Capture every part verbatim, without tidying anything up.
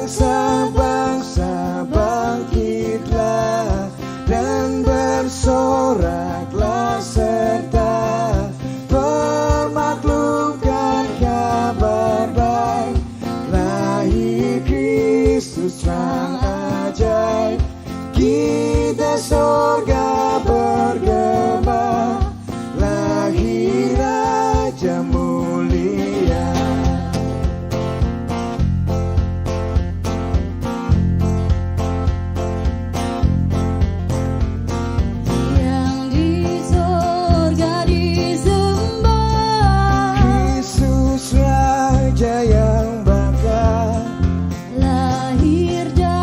Bangsa-bangsa, bangkitlah dan bersoraklah, serta permaklumkan kabar baik. Lahir Kristus, terang ajaib, kita sorga bergema, lahir Raja mulia. Yang di sorga disembah, Kristus Raja yang bakal lahir dan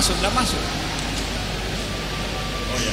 Sudah masuk. Oh ya.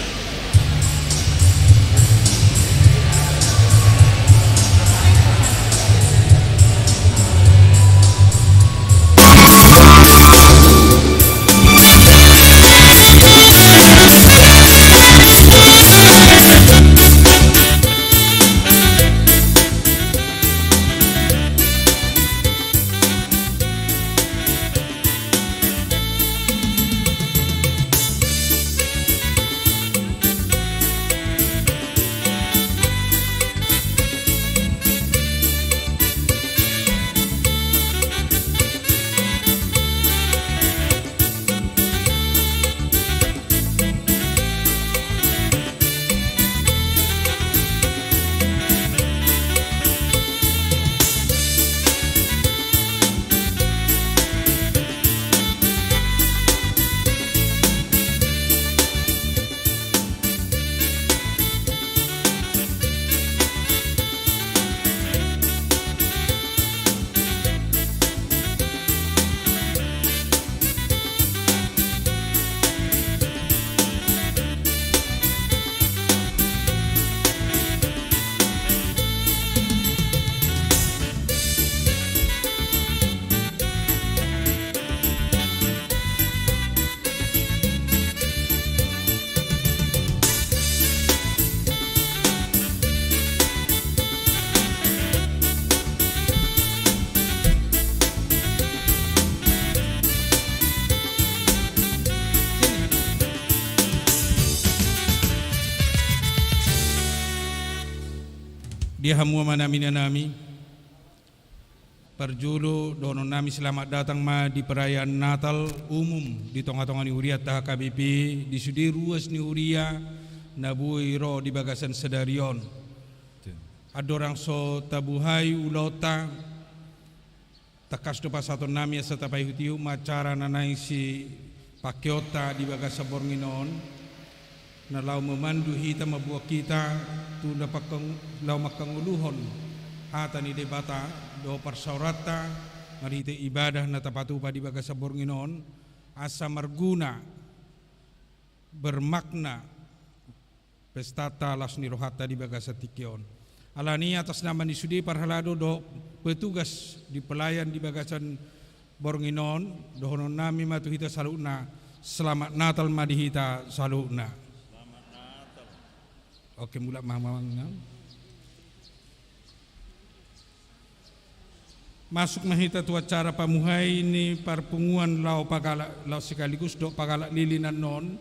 Di hamu amanami, inanami, parjolo dohonon nami selamat datang ma di perayaan Natal umum di tongatonga ni hurianta H K B P, di sude ruas ni huria na boi ro di bagasan sadari on. Andorang so tabuhai ulaonta, tangkas do pasahaton nami asa tapaihutihut ma acara na naeng sipangkeonta di bagasan borngin on, na laho mamandu hita, mambuat hita tu na pangkang-, laho mangkangoluhon hata ni Debata dohot parsaoranta marhite ibadah na tapatupa di bagasan borngin on, asa marguna, bermakna pestanta, las ni rohanta di bagasan tingki on. Alani i, atas nama ni sude parhalado dohot petugas di pelayan di bagasan borngin on, dohonon nami ma tu hita saluhutna, selamat Natal ma di hita saluhutna. Selamat Natal. Oke, mulak ma, Amang. Masuk ma hita tu acara pamuhai ni parpunguan laho pagala-, laho sekaligus dohot pagalak lilin annon,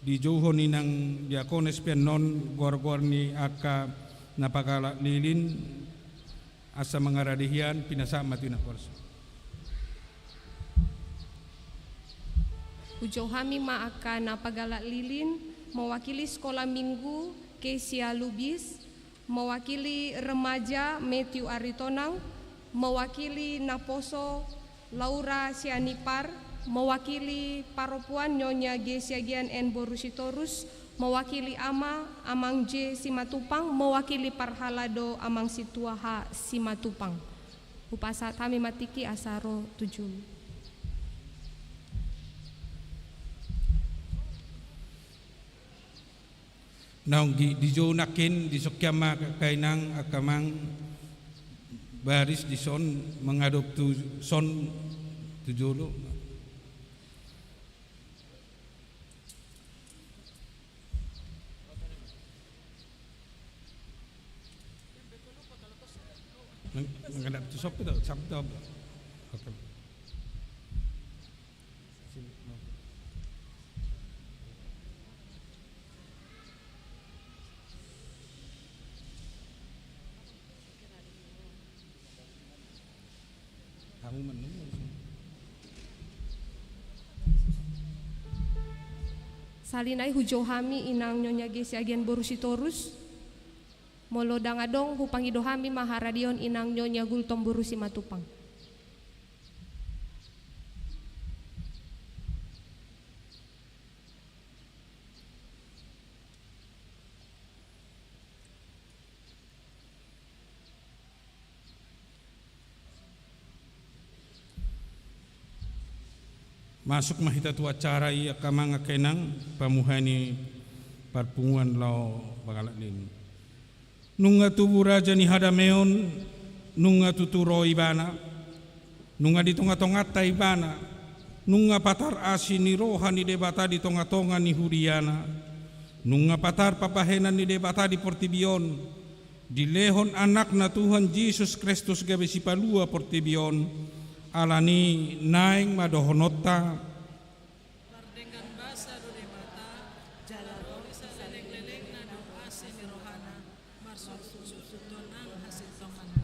dijouhon inang diakones pe annon goargoar ni angka na pagalak lilin, asa mangarade hian, pinasahat ma tu inang horas. Hujou hami ma angka na pagalak lilin, mewakili sekolah minggu Kesia Lubis, mewakili remaja Matthew Aritonang, mewakili naposo Laura Sianipar, mewakili parompuan Nyonya G Siagian N Boru Sitorus, mewakili ama Amang J Simatupang, mewakili parhalado Amang Sintua H Simatupang. Hupasahat hami ma tingki asa ro tu jolo. Naung di, dijou nangkin, disongkian ma angka inang, angka amang, baris dison, menghadap tu son, tu jolo. Meng-, menghadap tu son pe tu, son pe tu. Oke. Sahali nai hujou hami inang Nyonya G Siagian Boru Sitorus. Molo ndang adong, hupangido hami ma haradeon inang Nyonya Gultom Boru Simatupang. Masuk ma hita tu acara i, angka amang, angka inang, pamuhai ni parpunguan laho pangalaklin. Nunga tubu Raja ni hadameon, nunga tutu ro Ibana, nunga di tonga-tonganta Ibana, nunga patar asi ni roha ni Debata di tonga-tonga ni huriana, nunga patar pambahenan ni Debata di portibi on, dilehon Anakna Tuhan Jesus Kristus gabe sipalua portibi on. Alani naeng ma dohononta: Mardenggan basa do Debata, jala ro di saleleng-lelengna do asi ni rohana, marsuksuk-suksuk do nang hasintongan.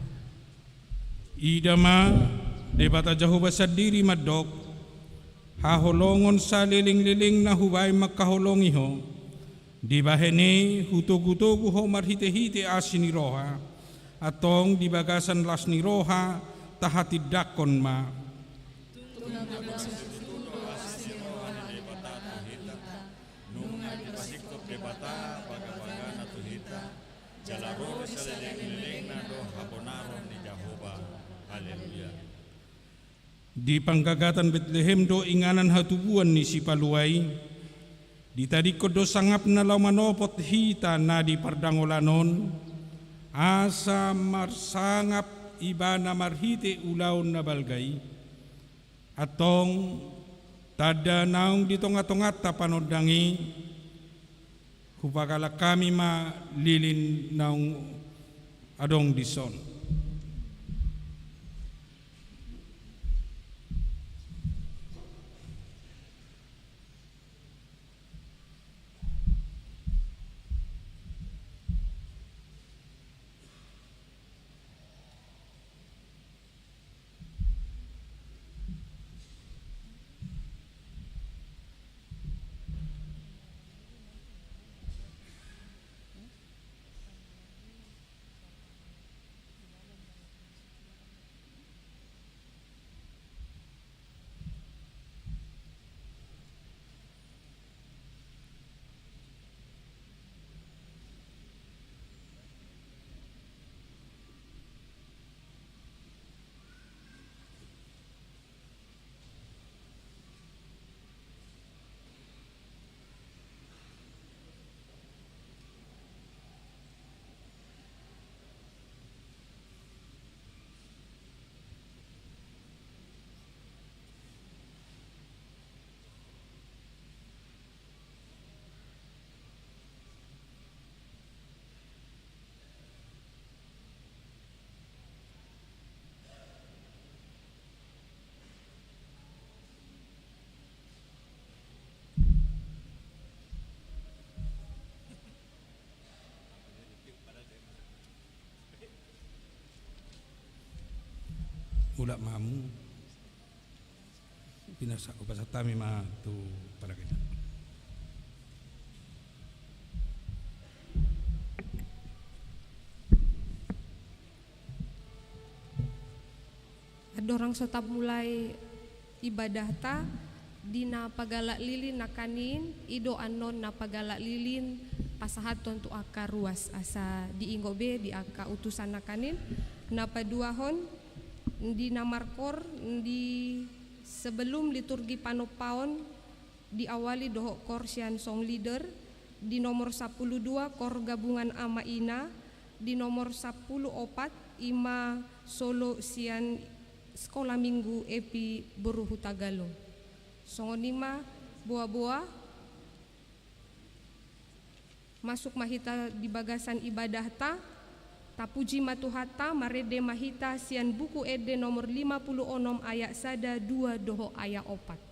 Ida ma, Debata Jahowa sandiri mandok: Haholongon saleleng-lelengna hubahen mangkaholongi ho. Dibahen i hutogu-togu ho marhite-hite asi ni roha. Antong di bagasan las ni roha tahatindangkon ma. Tung na boi situtu do asi ni roha ni Debata tu hita, nunga dipasingkop Debata bagabaga na tu hita, jala ro di saleleng-lelengna do habonaron ni Jahowa. Haleluya. Di panggagatan Betlehem do inganan hatubuan ni Sipalua i. Ditadingkon do sangapna laho manopot hita na di pardangolan on, asa marsangap Ibana marhite ulaon na balga i. Antong tanda naung di tonga-tonganta panondang i, hupangalaklak hami ma lilin naung adong dison. Mulak ma hamu. Pinasa, hupasahat hami ma tu paragayon. Andorang so tamulai ibadahta, di na pagalak lilin nangkaning, i do annon na pagalak lilin pasahathon tu angka ruas asa diingot be di angka utusan nangkaning. Na paduahon, di na markor di sebelum liturgi panompaon, diawali dohot kor sian song leader, di nomor sampulu dua kor gabungan ama ina, di nomor sampulu opat i ma solo sian Sekolah Minggu Epi Boru Hutagalung. Songon i ma boa-boa, masuk ma hita di bagasan ibadahta, tapuji ma Tuhanta, marende ma hita sian Buku Ende nomor lima pulu onom ayat sada, dua dohot ayat opat.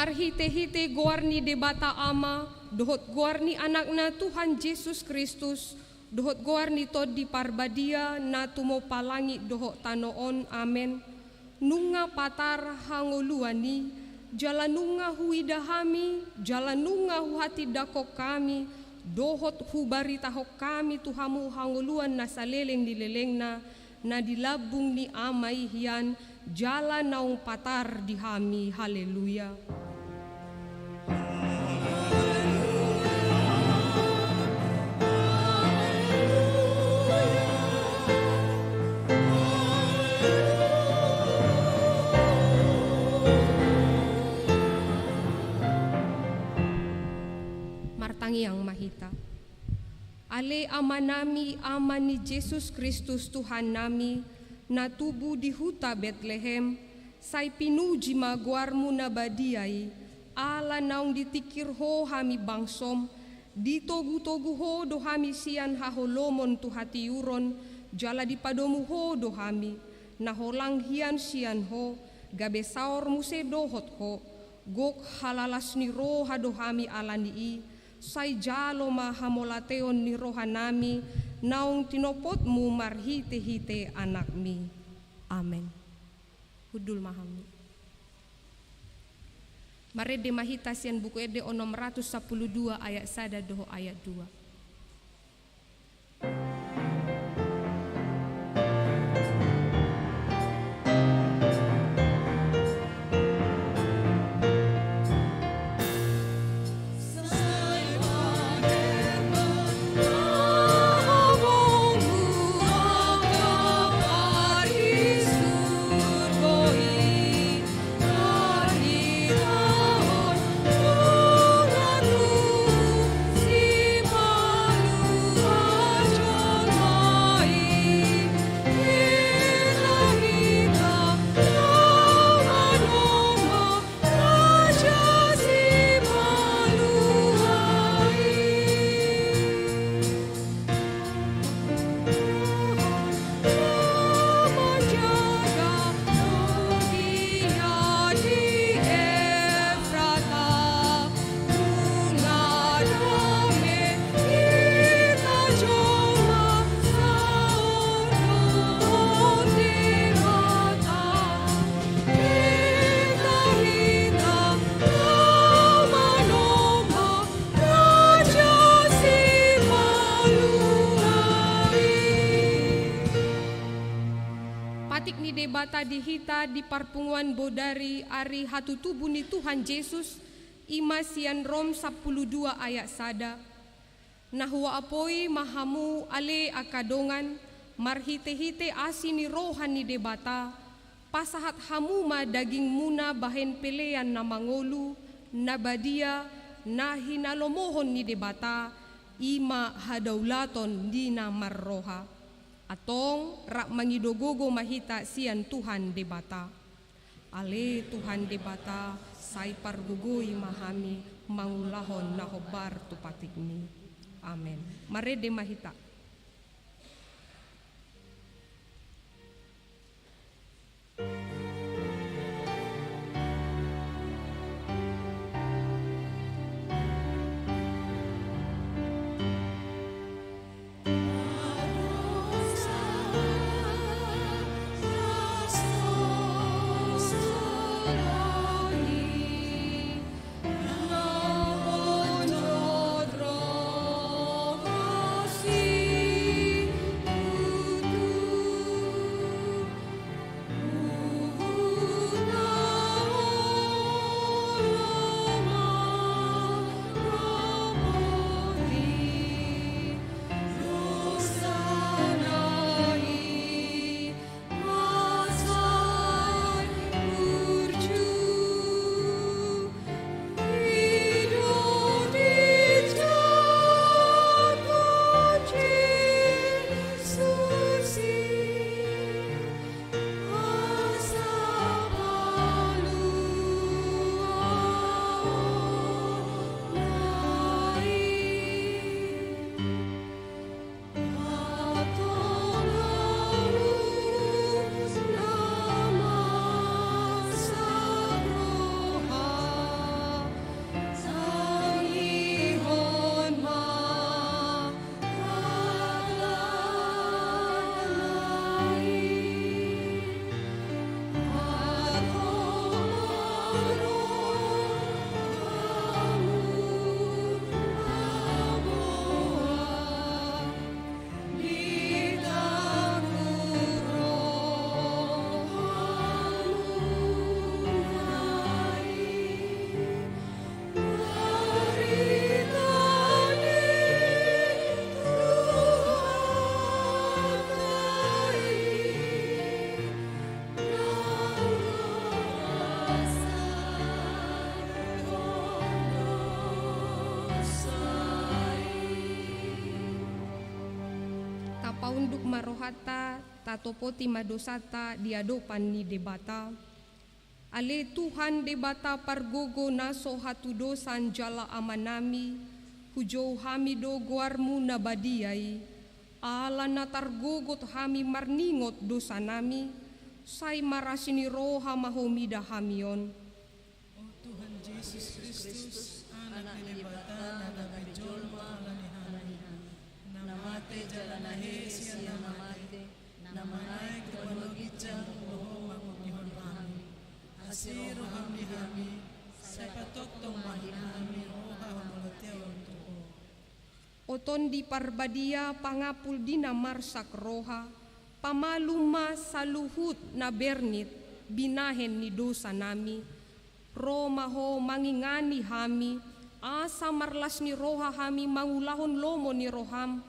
Marhite-hite goar ni Debata Ama, dohot goar ni Anakna Tuhan Jesus Kristus, dohot goar ni Tondi Parbadia na tumompa langit dohot tano on. Amen. Nunga patar hangoluan i, jala nunga huida hami, jala nunga huhatindangkon hami, dohot hubaritahon hami tu hamu hangoluan na saleleng ni lelengna, na di lambung ni Ama i hian, jala naung patar di hami. Haleluya. Martangiang ma hita. Ale Amanami, Ama ni Jesus Kristus Tuhannami, na tubu di huta Betlehem, sai pinuji ma goarmu na badia i, ala naung ditingkir ho hami bangsom, ditogu-togu ho do hami sian haholomon tu hatiuron, jala dipadomu ho do hami, na holang hian sian ho, gabe saor muse dohot ho, gok halalas ni roha do hami ala ni i, sai jalo ma hamauliateon ni rohanami, naung tinopotmu marhite-hite Anakmi. Amen. Hundul ma hami. Marende ma hita sian Buku Ende onom ratus sampulu dua ayat sada dohot ayat dua. Patik ni Debata di hita di parpunguan bodari ari hatutubu ni Tuhan Jesus, i ma sian Rom sampulu dua ayat sada. Na huapoi ma hamu ale angka dongan, marhite-hite asi ni roha ni Debata, pasahat hamu ma dagingmuna bahen pelean na mangolu, na badia, na hinalomohon ni Debata, i ma hadaulaton ni na marroha. Antong rap mangido gogo ma hita sian Tuhan Debata. Ale Tuhan Debata, sai pargogoi ma hami mangulahon na hombar tu patikmi. Amen. Marende ma hita. Tuhanta, tatopoti ma dosanta di adopan ni Debata. Ale Tuhan Debata pargogo na so hatudosan jala Amanami, hujou hami do goarmu na badia i, ala na targogot hami marningot dosanami, sai marasi ni roha ma Ho mida hami on. O Tuhan Jesus Kristus, Anak ni Debata na gabe jolma ala ni hami, na mate jala na hehe sian na mate, na manaek tu banua ginjang, do Ho mangulahon hami. Asi roham di hami, sai patongtong ma di hami roha hamauliateon tu Ho. O Tondi Parbadia, pangampul di na marsak roha, pamalum ma saluhut na bernit binahen ni dosanami. Ro ma Ho mangingani hami, asa marlas ni roha hami mangulahon lomo ni roham.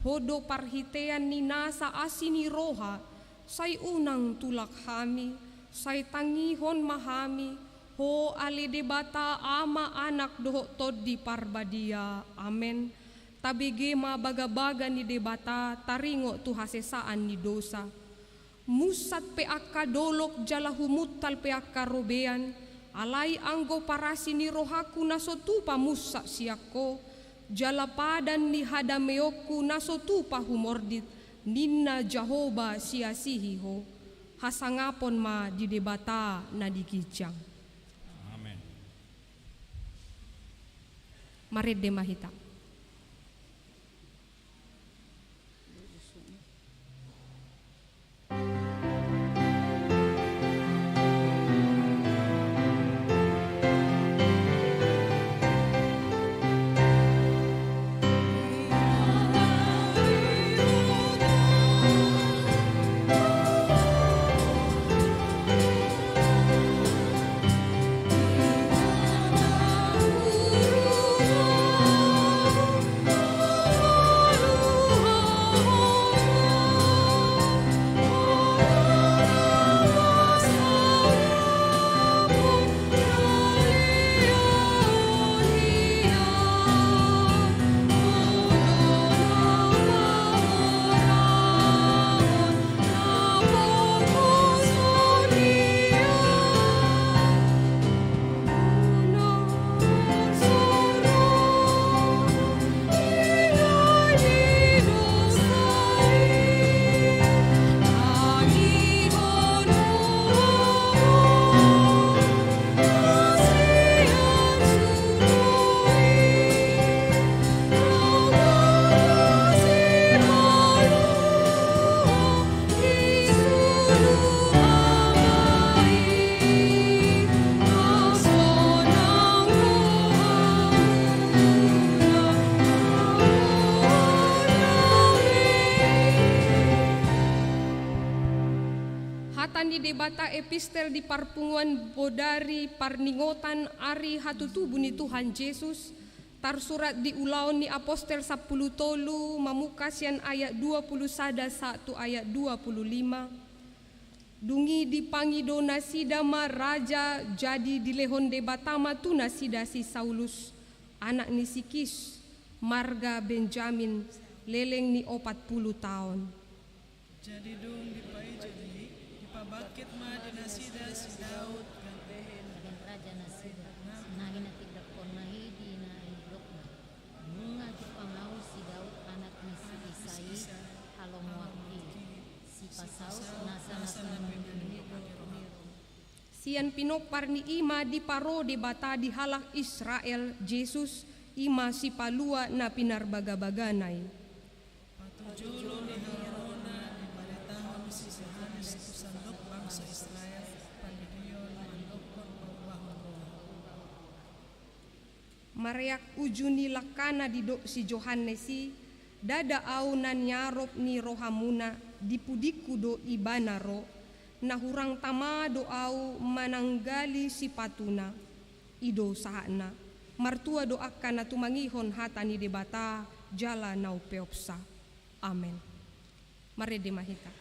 Ho do parhitean ni nasa asi ni roha, sai unang tulak hami, sai tangihon ma hami, Ho ale Debata Ama, Anak dohot Tondi Parbadia. Amen. Tabege ma bagabaga ni Debata, taringot tu hasesaan ni dosa. Munsat pe angka dolok jala humuntal pe angka robean, alai anggo parasi ni rohangku na so tupa munsat sian Ho, jala padan ni hadameonku na so tupa humordit, ninna Jahowa, siasihi Ho. Hasangapon ma di Debata na di ginjang. Amen. Marende ma hita. Hata ni Debata, epistel di parpunguan bodari parningotan ari hatutubu ni Tuhan Jesus, tarsurat di Ulaon ni Apostel sampulu tolu, mamungka sian ayat dua pulu sada sahat tu ayat dua pulu lima. Dung i dipangido nasida ma raja, jadi dilehon Debata ma tu nasida si Saulus, anak ni si Kis, marga Benjamin, leleng ni opat pulu taon. Jadi dung dipaijo i, dipabangkit ma di nasida si Daud, gantian raja nasida, na hinatindangkonna i di na nidokna. Nunga dipangaul si Daud anak ni si Isai, halomoan i, sipasaut nasa na panggihuthon. Sian pinompar ni i ma diparo Debata di halak Israel Jesus, i ma Sipalua na pinarbagabagana i. Patujolo ni harorona dibaritahon si Johannes tu sandok bangso Israel, pandidion mandokkon paubahon roha. Mareak uju ni langkana didok si Johannes i, ndada au na niarop ni rohamuna, di pudingku do ibana ro, na hurang tama do au mananggali sipatuna. I do sahatna, martua do angka na tumangihon hata ni Debata jala na umpeopsa. Amen. Marende ma hita.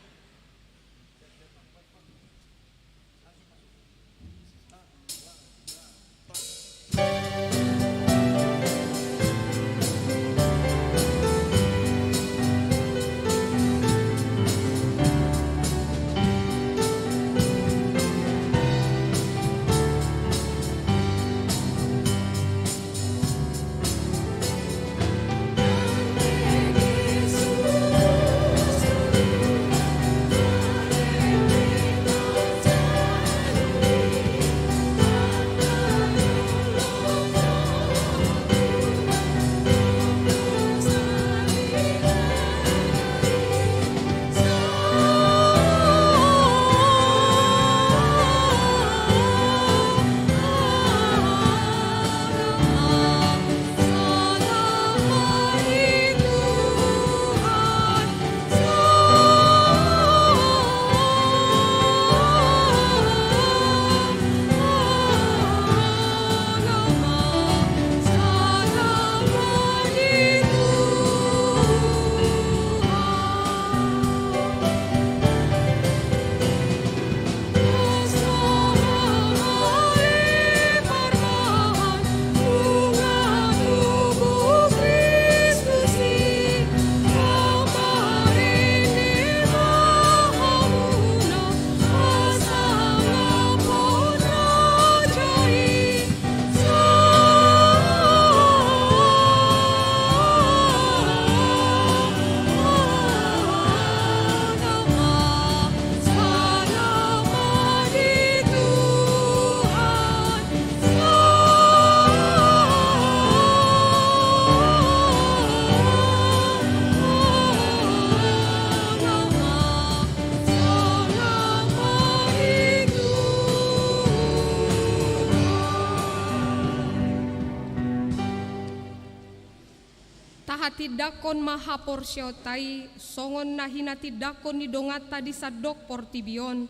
Hatindanghon ma haporseaonta i songon na hinatindangkon ni donganta di sandok portibi on,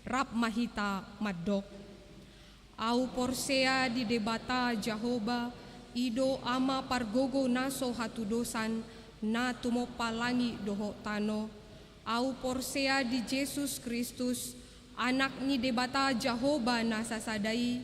rap ma hita mandok. Ahu porsea di Debata Jahowa, i do Ama pargogo na so hatudosan, na tumompa langit dohot tano. Ahu porsea di Jesus Kristus, Anak ni Debata Jahowa na sasada i,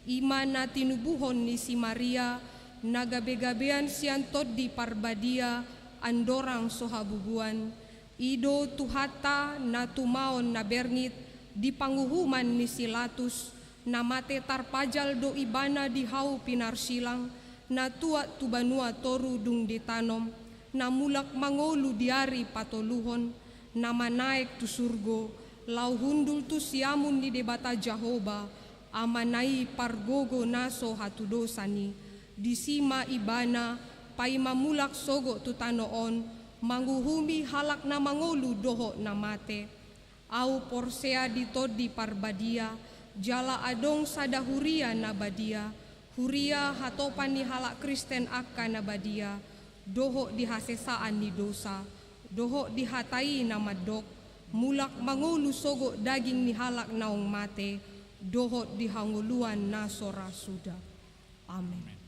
i ma na tinubuhon ni si Maria, na gabegabean sian Tondi Parbadia, andorang so habubuan. I do Tuhanta na tumaon na bernit di panguhuman ni si Latus, na mate tarpajal do ibana di hau pinarsilang, na tuat tu banua toru dung ditanom, na mulak mangolu di ari patoluhon, na manaek tu surgo, laho hundul tu siamun ni Debata Jahowa, Amana i pargogo na so hatudosan i. Disi ma ibana paima mulak sogot tu tano on, manguhumi halak na mangolu dohot na mate. Ahu porsea di Tondi Parbadia, jala adong sada huria na badia, huria hatopan ni halak Kristen angka na badia, dohot di hasesaan ni dosa, dohot di hata i na mandok, mulak mangolu sogot daging ni halak naung mate, dohot di hangoluan na so ra suda. Amen.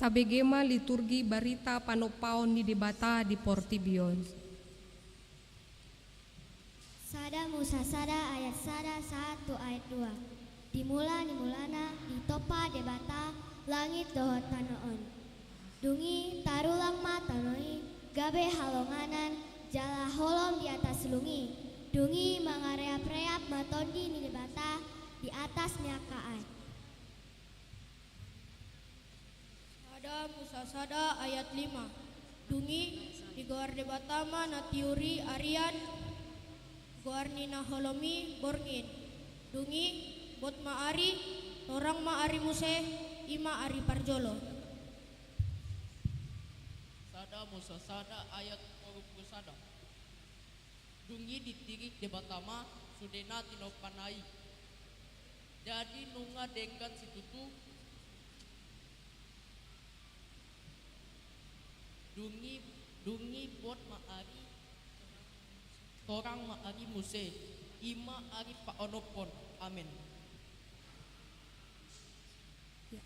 Tabege ma liturgi barita panompaon ni Debata di portibi on. Sada Musa sada ayat sada sahat tu ayat dua. Di mula ni mulana ditompa Debata langit dohot tano on. Dung i tarulang ma tano i gabe halonganan jala holom di atas lung i. Dung i mangareapreap ma Tondi ni Debata di atas ni angka aek. Sada Musa sada ayat lima. Dung i digoar Debata ma na tiur i arian, goar ni na holom i borngin. Dung i bot ma ari, torang ma ari muse, i ma ari parjolo. Sada Musa sada ayat tolu pulu sada. Dung i ditirik Debata ma sude na tinompana i. Jadi nunga denggan situtu. Dung i, dung i bot ma ari, torang ma ari muse, i ma ari paonomhon. Amen. Ya.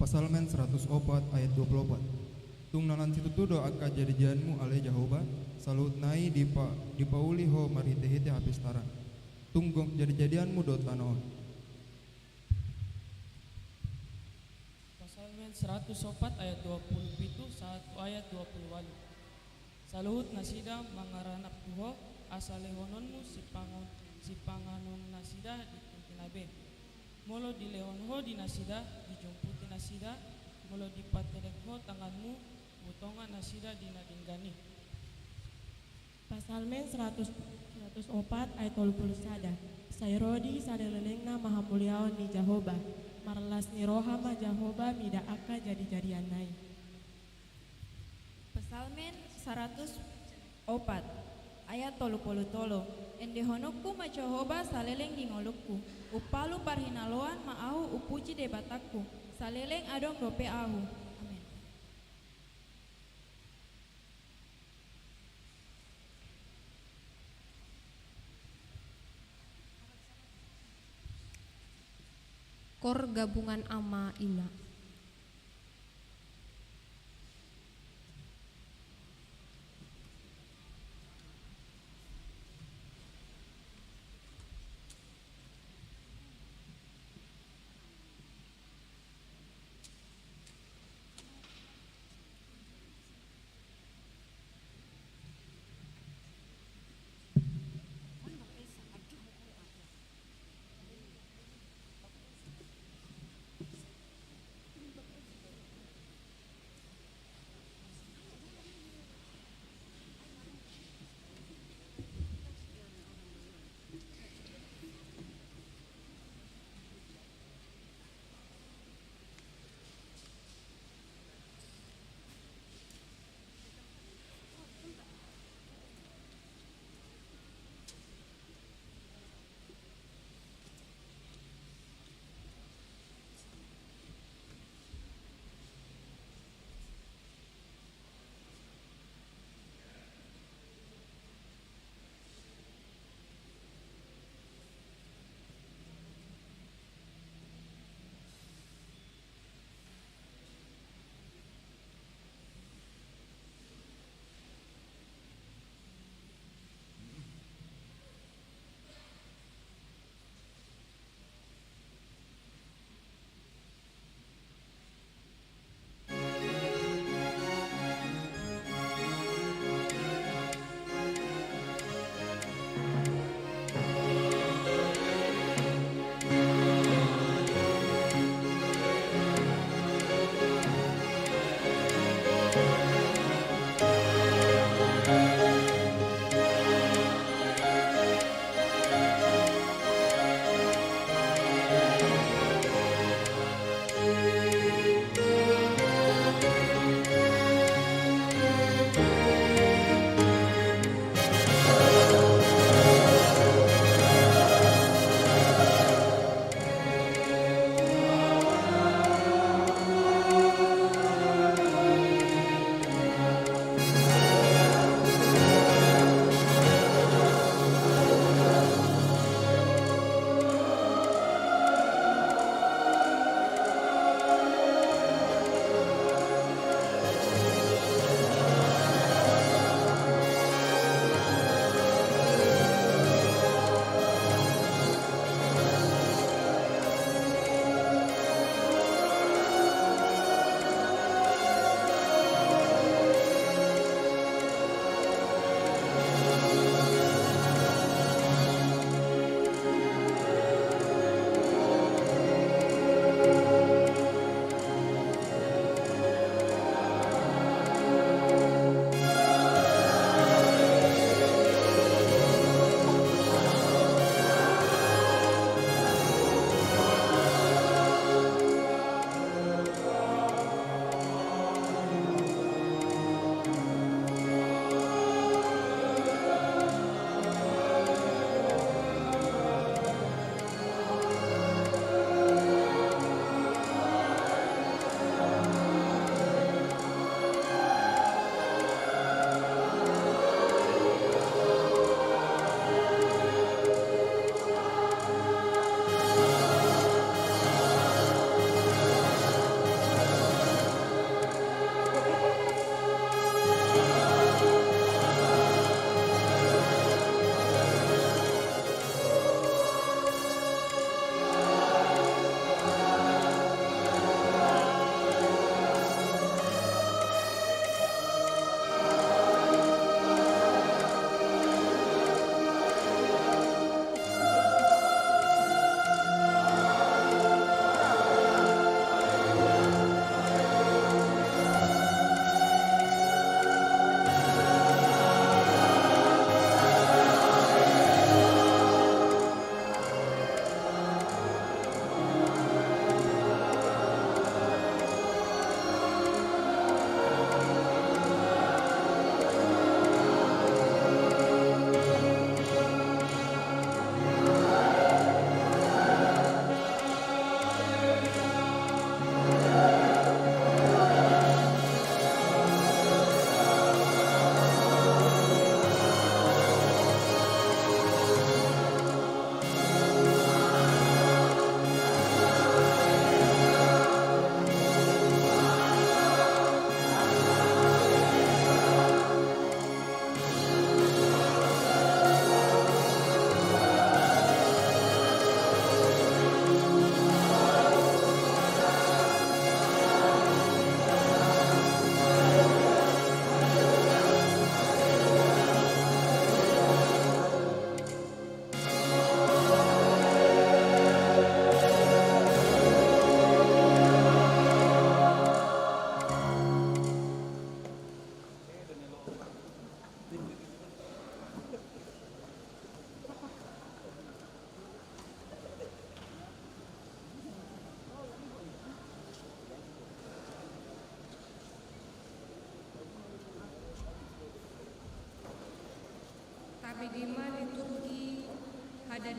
Pasalmen seratus opat ayat dua pulu opat. Tung na lan situtu do angka jadijadianmu ale Jahowa, saluhutna i dipa-, dipauli ho marhitehite hapistaran. Tung gok jadijadianmu do tano on. Pasalmen seratus opat ayat dua pulu pitu sahat tu ayat dua pulu ualu. Saluhut nasida mangaranap tu ho, asa lehononmu sipangon-, sipanganon nasida di tingkina be. Molo dilehon ho di nasida, dijumputi nasida, molo dipatelek ho tanganmu, hutonga nasida di na denggan i. Pasalmen seratus, seratus opat ayat tolu pulu sada. Sai ro di saleleng-lelengna ma hamuliaon ni Jahowa. Marlas ni roha ma Jahowa mida angka jadijadianna i. Pasalmen saratus opat ayat tolu pulu tolu. Endehononku ma Jahowa saleleng di ngolungku. Umpalu parhinaloan ma ahu, umpuji Debatangku saleleng adong dope ahu. Amen. Kor gabungan ama ina.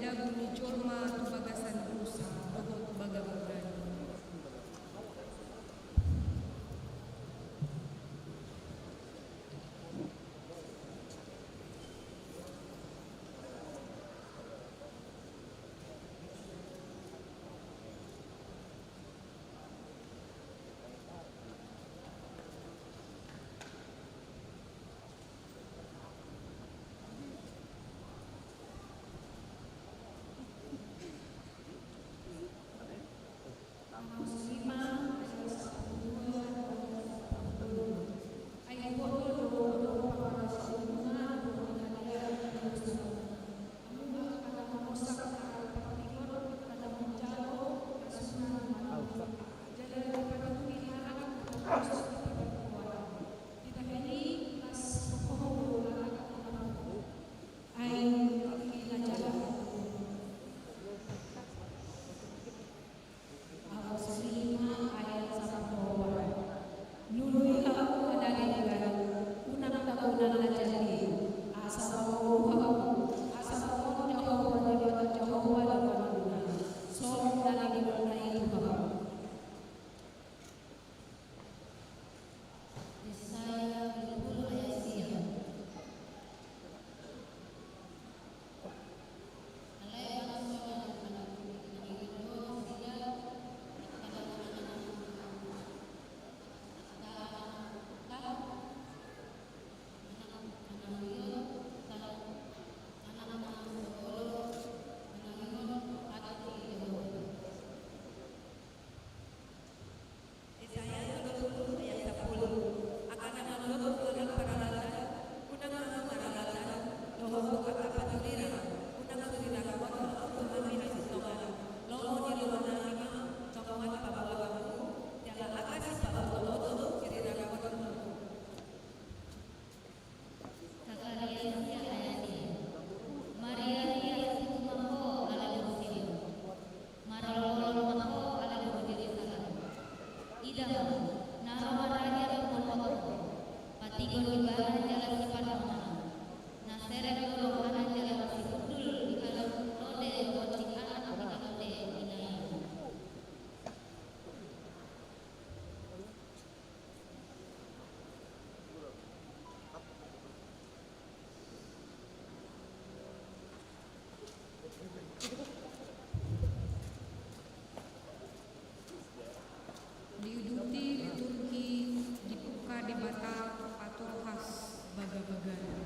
dabu ni jolma tu bagasan dosa dohot bagabagana. Lului hamu na denggan, unang tabo na jat i, asa mangolu hamu, asa tongon Jahowa Debata, Jahowa na pangguna, songon na nidokna i tu hamu. Jesaya pitu pulu ayat sia. Jesaya tolu pulu ayat sampulu. Angka na mandok tu angka paralata, unang hamu maralata, dohot tu angka paturirang, unang rirangon hamu tu hami na sintongan. Lomo ni roha nami ma tongon paboaonmu, jala angka sipaotomoto rirangon hamu. Sakaria sia ayat sia. Mariaria tutu ma ho ale boru Sion. Marolopolop ma ho ale boru Jerusalem. Ida ma, na ro ma raja tu moloto ho. Patigon ibana jala sipanonang. Na serep do rohana jala masihundul di halak lode dohot di anak ni halode ina i. Diuduti liturgi dibuka Debata paturhas bagabagana.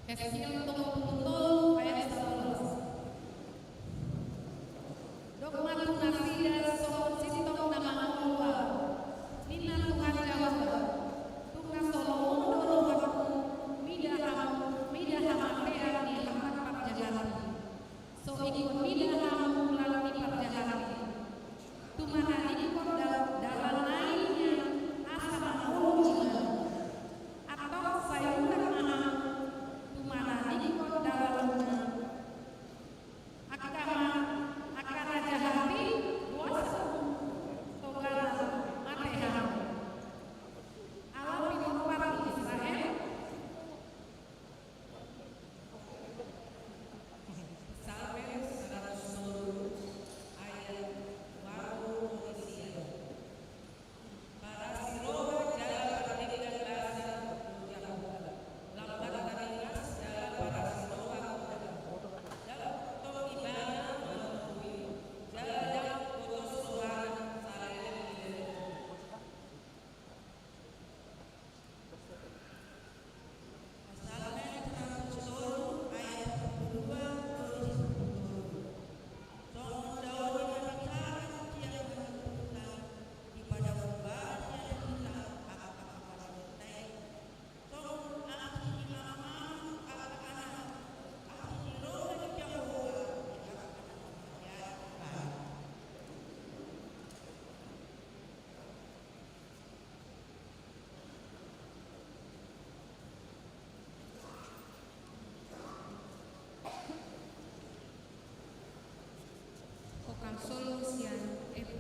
Hesaya tolu pulu tolu ayat sabolas. Dok ma tu nasida songon sintong na mangolu ahu, ninna Tuhan Jahowa, tung na so lomo do rohangku mida hamu, mida hamatean ni angka parjahat i. So ingkon mida hamu lan ni parjahat i. Tumanadingkon da-, dalan na i nian asa mangolu ibana. Antong sai unang ma hamu tumanadingkon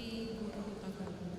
Guru Hutagalung.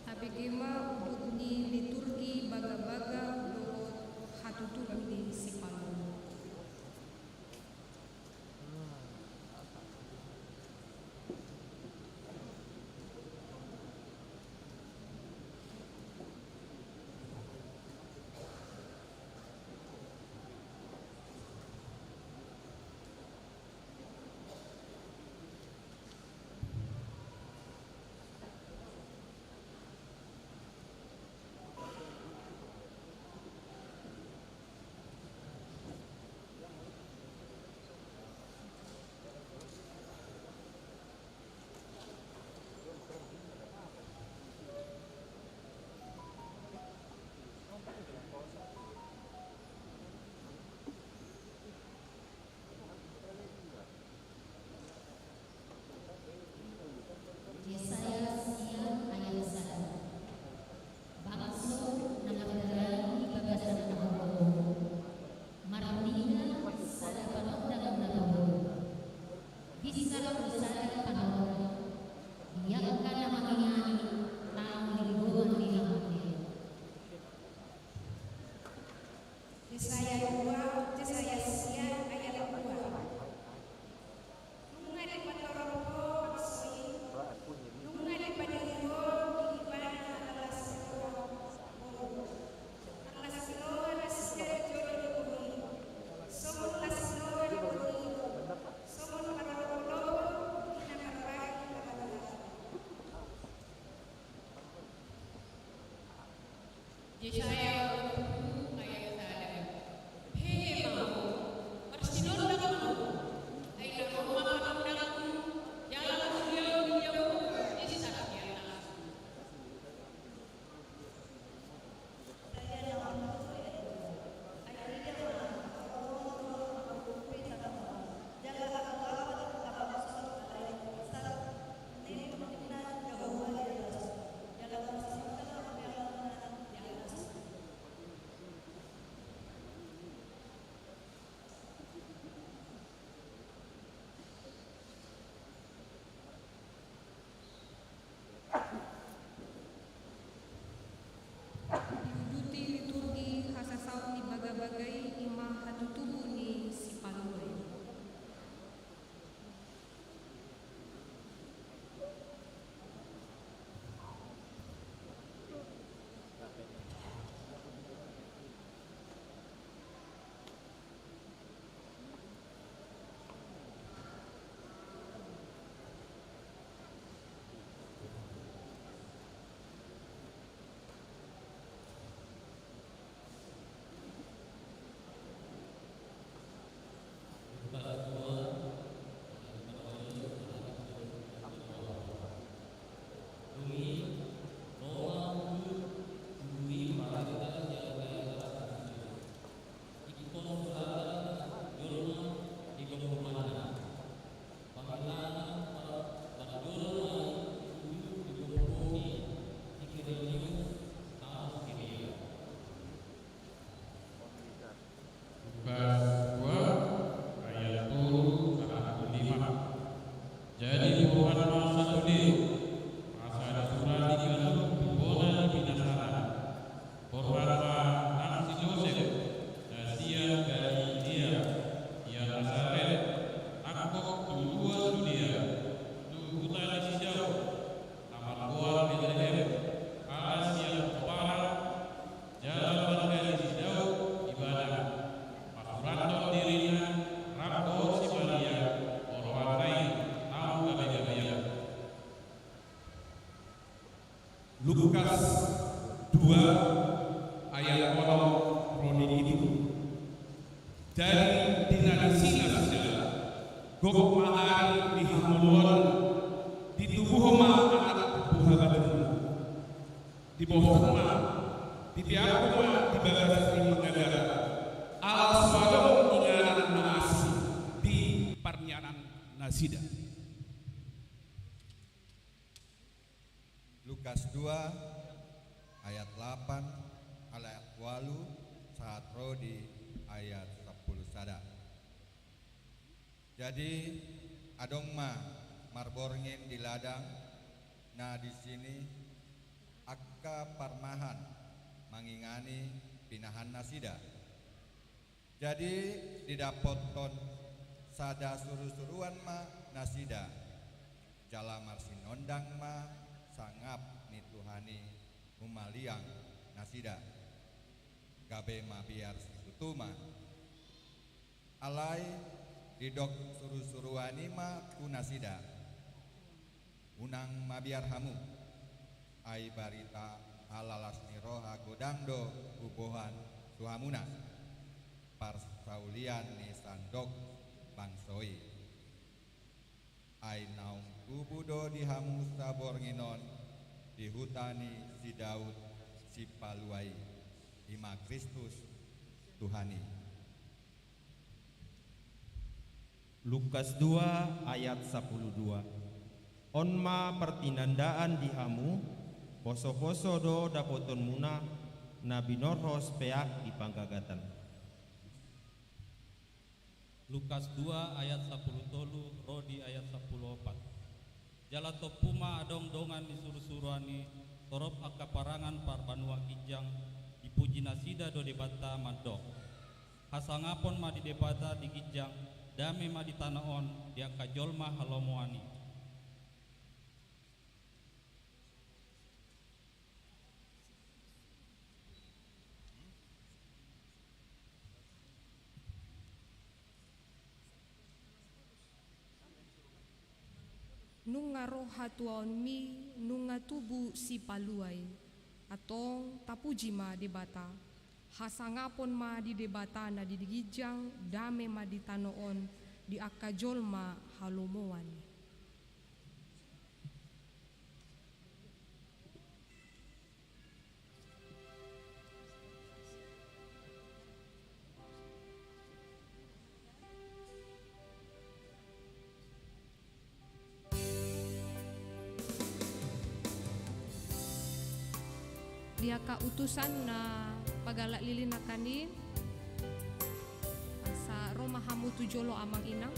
Tabege ma udut ni liturgi bagabaga dohot hatutubu ni sipalomo. Jesaya onom pulu ayat sada. Hehe ma ho, marsinondang ma ho, ai na ho ma panondangku, jala hujalo do ho di sangkapku. Diuduti liturgi hasasaut ni bagabaga i, i ma hatutubu ni Sipalua i. Lukas dua ayat tolu sahat tu lima. Jadi borhat ma sada deo, asa disurani ganup tu bona ni binasana. Borhat ma nang si Josep, na sian Galilea, sian Nasaret, nangkok tu lua Judea, tu huta ni si Daud, na margoar Betlehem, ala sian pomparan, jala marga ni si Daud ibana, pasurathon dirina rap dohot si Maria, oroanna i, naung gabe gabean. Lukas dua ayat onom ro di pitu. Jadi di na disi nasida, gok ma ari ni hangoluan, ditubuhon ma anak buha batu. Dibotohon ma, dipeakhon ma di bagasan ni panggabean, ala so adong inganan na asing di parnianan nasida. Lukas dua ayat lapan, ayat ualu sahat ro di ayat sampulu sada. Jadi adong ma marborngin di ladang, na disi angka parmahan mangingani pinahan nasida. Jadi didapothon sada surusuruan ma nasida, jala marsinondang ma sangap ni Tuhan i humaliang nasida, gabe mabiar situtu ma. Alai didok surusuruan i ma tu nasida: Unang mabiar hamu, ai barita halalas ni roha godang do huboan tu hamuna, parsaulian ni sandok bangso i. Ai naung tubu do di hamu saborngin on di huta ni si Daud Sipalua i, i ma Kristus Tuhan i. Lukas dua ayat sampulu dua. On ma partinandaan di hamu: Posoposo do dapotonmuna na binorhos peak di panggagatan. Lukas dua ayat sampulu tolu ro di ayat sampulu opat. Jala tompu ma adong dongan ni surusuruan i, torop angka parangan parbanua ginjang, dipuji nasida do Debata mandok: Hasangapon ma di Debata di ginjang, dame ma di tano on di angka jolma halomoan i. Nunga ro hatuaonmi, nunga tubu Sipalua i. Antong tapuji ma Debata. Hasangapon ma di Debata na di ginjang, dame ma di tano on di angka jolma halomoan i. Di angka utusan na panggalak lilin nangkin i, asa ro ma hamu tu jolo amang inang.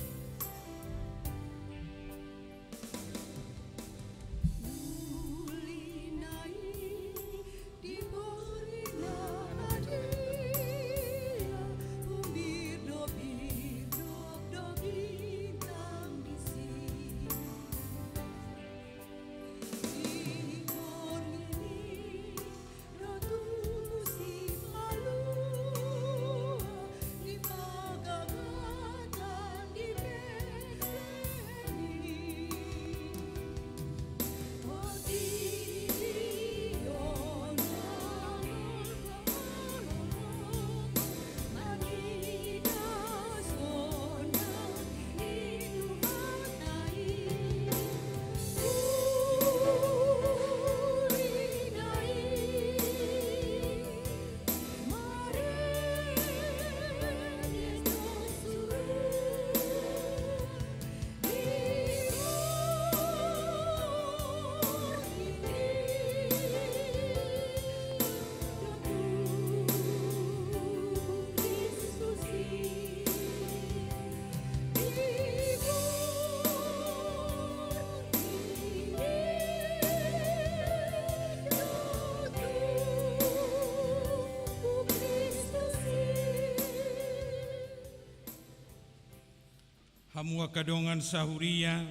Hamu angka dongan sahuria,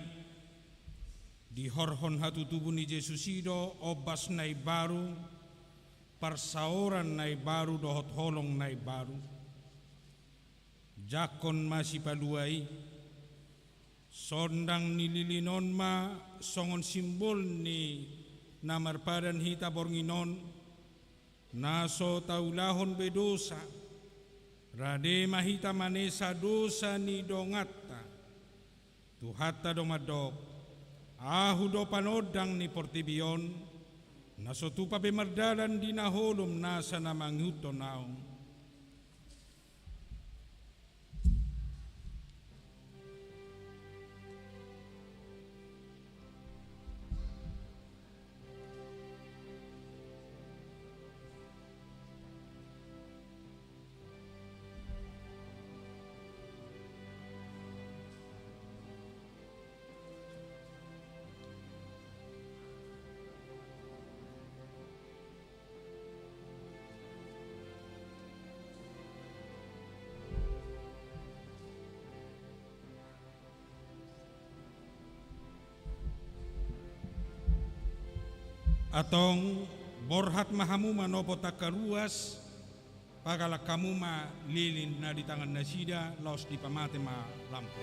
dihorhon hatutubu ni Jesus i do ombas na imbaru, parsaoran na imbaru dohot holong na imbaru. Jangkon ma Sipalua i. Sondang ni lilin on ma songon simbol ni na marpadan hita borngin on, na so taulahon be dosa. Rade ma hita manesa dosa ni donganta. Tuhanta do mandok: Ahu do panondang ni portibi on, na so tupa be mardalan di na holom nasa na mangihuthon ahu. Antong, borhat ma hamu manopot angka ruas, pagalak hamu ma lilin na di tangan nasida, laos dipamate ma lampu.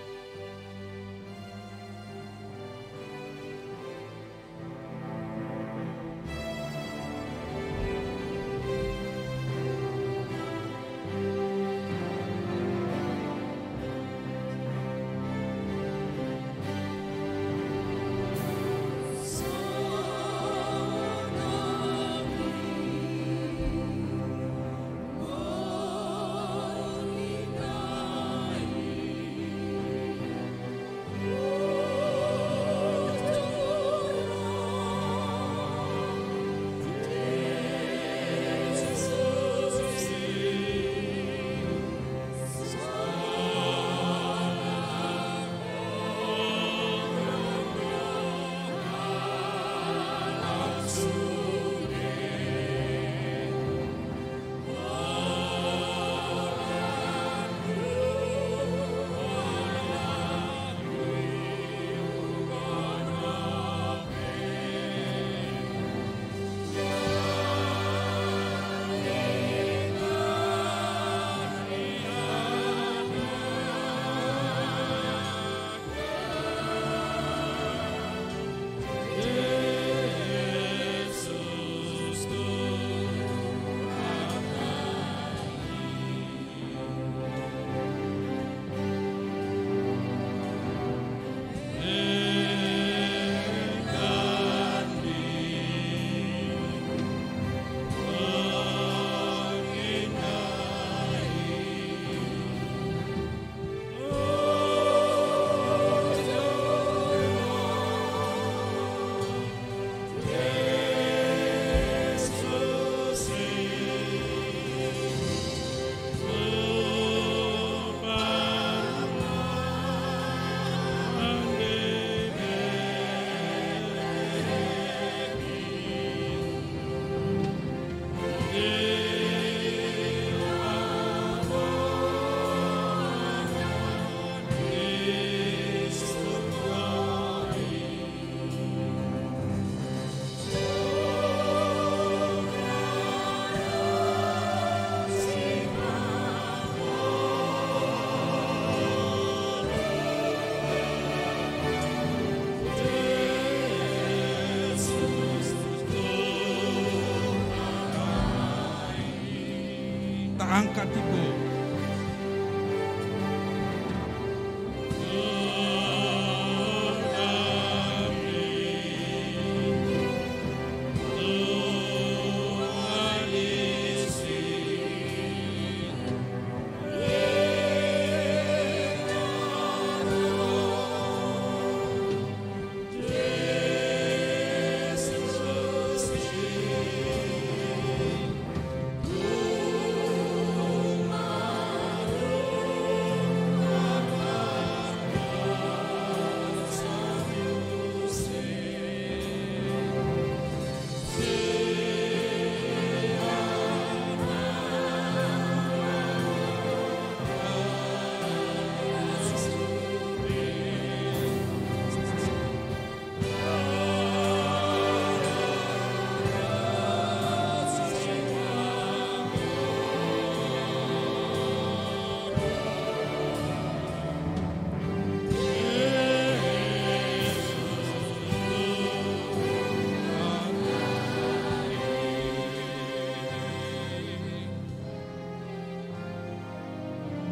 Angkat tigo.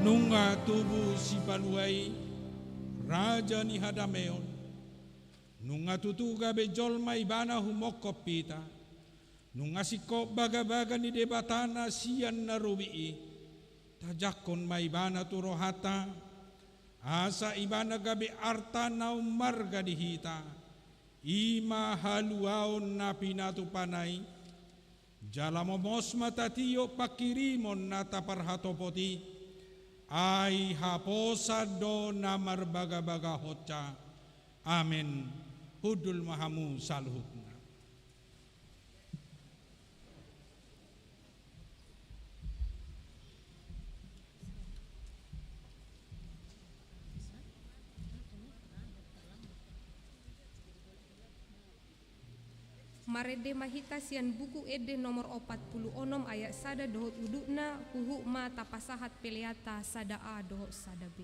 Nunga tubu Sipalua i, raja ni hadameon. Nunga tutu gabe jolma ibana humongkop hita. Nunga singkop bagabaga ni Debata na sian na robi i. Tajangkon ma ibana tu rohanta, asa ibana gabe arta na ummarga di hita. I ma haluaon na pinatupana i. Jala momos ma tatiop panghirimon na taparhatopot i. Ai haposan do na marbagabagahonsa. Amen. Hundul ma hamu saluhutna. Marende ma hita sian Buku Ende nomor opat pulu onom ayat sada dohot udutna, huhut ma tapasahat peleanta sada A dohot sada B.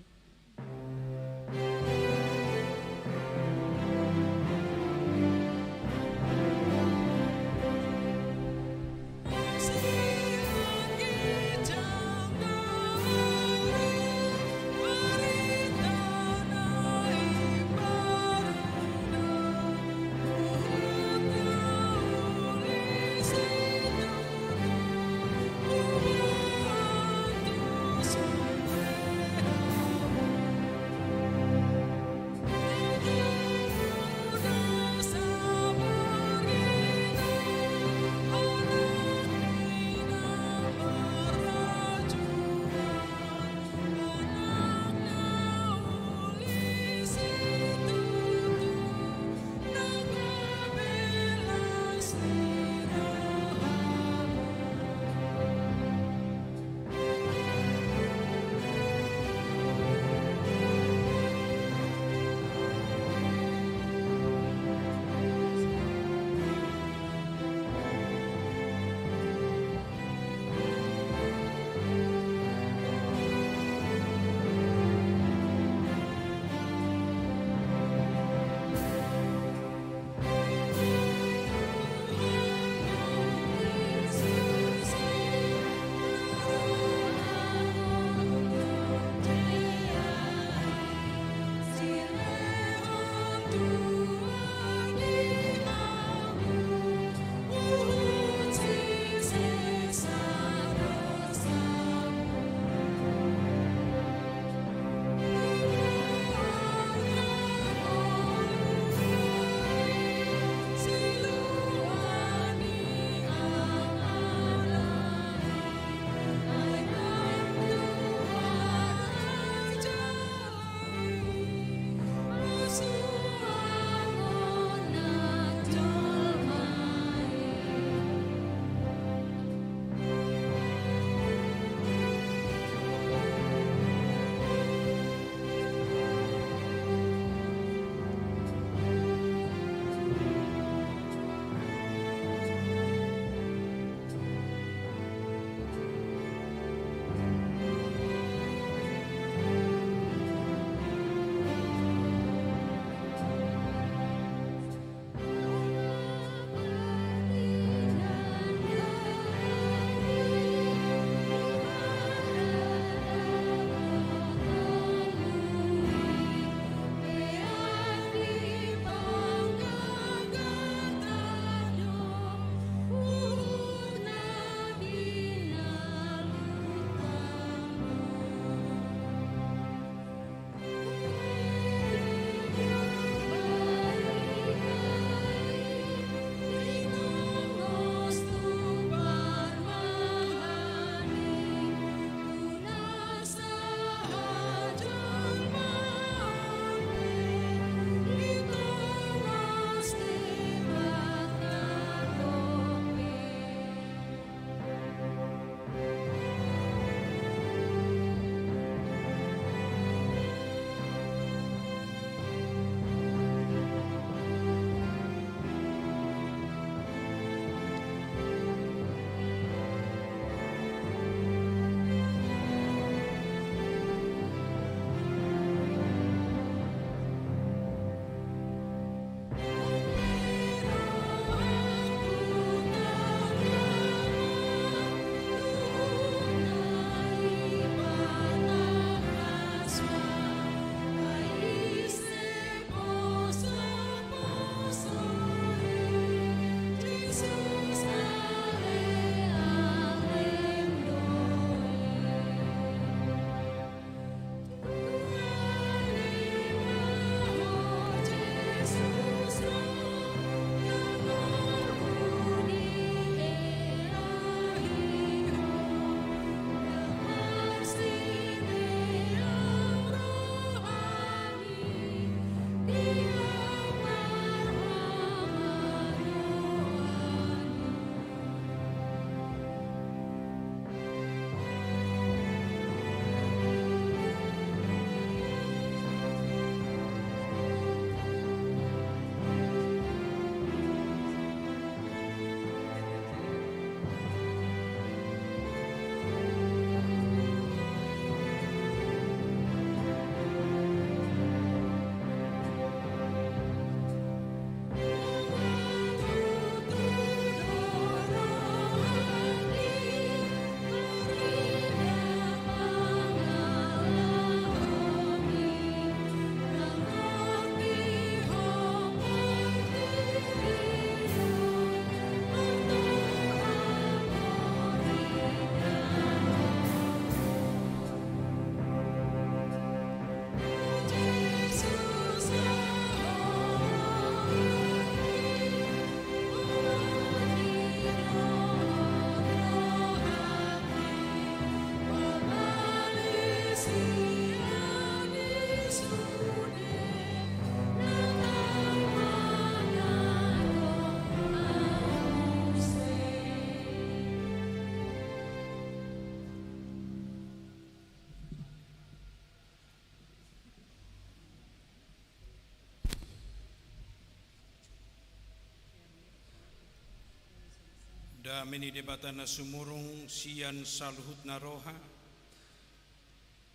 Dame ni Debata na sumurung sian saluhutna roha,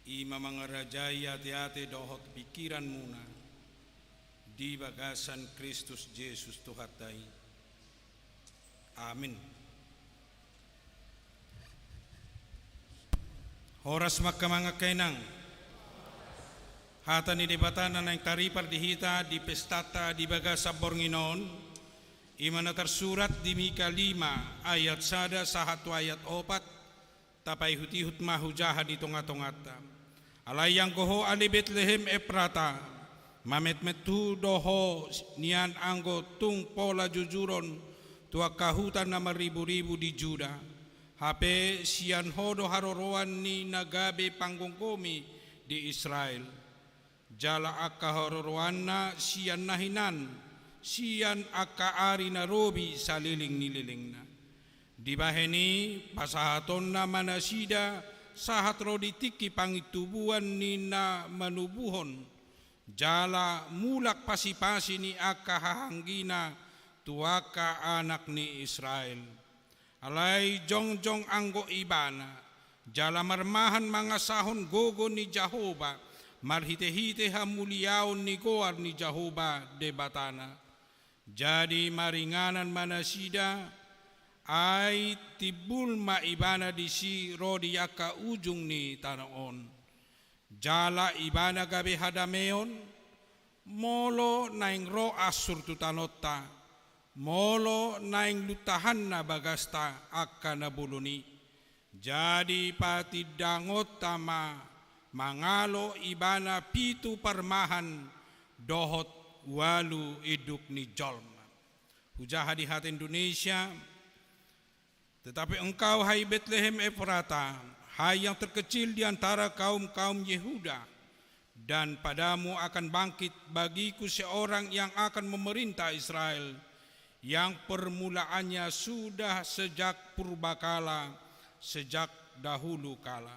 i ma mangarajai ateate dohot pingkiranmuna di bagasan Kristus Jesus Tuhanta i. Amin. Horas ma angka amang, angka inang. Hata ni Debata na naeng taripar di hita di pestanta di bagasan borngin on, i ma na tarsurat di Mika lima ayat sada sahat tu ayat opat. Tapaihutihut ma hujaha di tongatonganta. Alai anggo ho ale Betlehem Efrata, mametmet tu do ho nian anggo tung pola jujuron tu angka huta na marriburibu di Juda. Hape sian ho do haroroan ni na gabe panggomgomi di Israel. Jala angka haroroanna sian na hinan, sian angka ari na robi saleleng ni lelengna. Dibahen i pasahatonna ma nasida sahat ro di tingki pangintubuan ni na manubuhon, jala mulak pasipasi ni angka hahaanggina tu angka anak ni Israel. Alai jongjong anggo ibana, jala marmahan mangasahon gogo ni Jahowa, marhitehite hamuliaon ni goar ni Jahowa Debatana. Jadi maringanan ma nasida, ai timbul ma ibana disi ro di angka ujung ni tano on. Jala ibana gabe hadameon, molo naeng ro Assur tu tanonta, molo naeng luntahanna bagasta angka na bolon i. Jadi patindangonta ma mangalo ibana pitu parmahan dohot ualu induk ni jolma. Hujaha di hata Indonesia, tetapi engkau, hai Betlehem Efrata, hai yang terkecil di antara kaum-kaum Yehuda, dan padamu akan bangkit bagiku seorang yang akan memerintah Israel, yang permulaannya sudah sejak purbakala, sejak dahulu kala.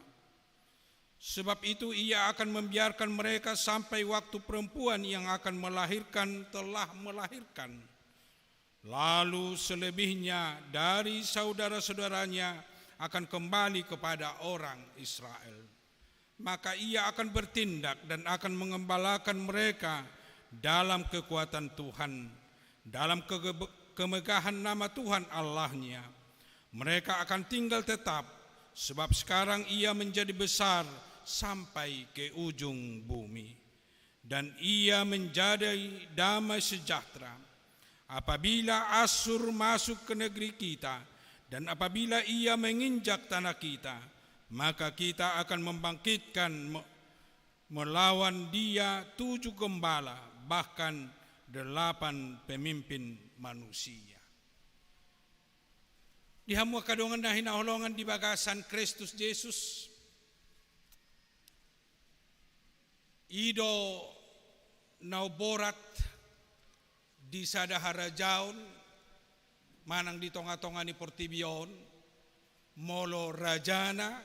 Sebab itu ia akan membiarkan mereka sampai waktu perempuan yang akan melahirkan telah melahirkan. Lalu selebihnya dari saudara-saudaranya akan kembali kepada orang Israel. Maka ia akan bertindak dan akan mengembalakan mereka dalam kekuatan Tuhan, dalam kege-, kemegahan nama Tuhan Allahnya. Mereka akan tinggal tetap, sebab sekarang ia menjadi besar sampai ke ujung bumi. Dan ia menjadi damai sejahtera. Apabila Assur masuk ke negeri kita, dan apabila ia menginjak tanah kita, maka kita akan membangkitkan me-, melawan dia tujuh gembala, bahkan delapan pemimpin manusia. Di hamu angka dongan na hinaholongan di bagasan Kristus Jesus, i do na umborat di sada harajaon manang di tongatonga ni portibi on, molo rajana,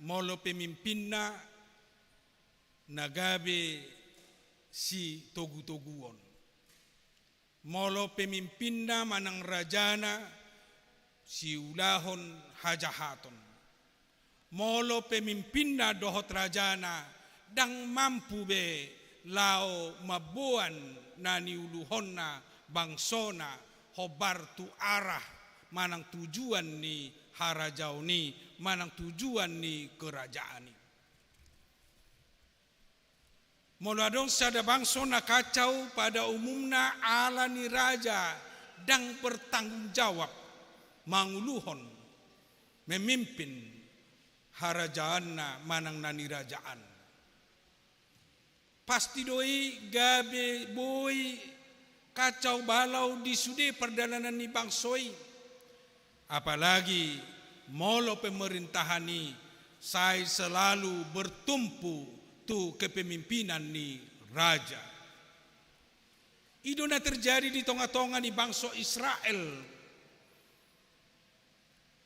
molo pemimpinna na gabe sitogutoguon. Molo pemimpinna manang rajana siulahon hajahaton. Molo pemimpinna dohot rajana ndang mampu be laho mamboan na niuluhonna bangsona hombar tu arah manang tujuan ni harajaon i manang tujuan ni kerajaan i. Molo adong sada bangso na kacau, pada umumna ala ni raja ndang bertanggung jawab manguluhon, memimpin harajaanna manang na nirajaan. Pasti do i gabe boi kacau balau di sude pardalanan ni bangso i. Apalagi molo pemerintahan i sai selalu bertumpu tu kepemimpinan ni raja. I do na terjadi di tongatonga ni bangso Israel.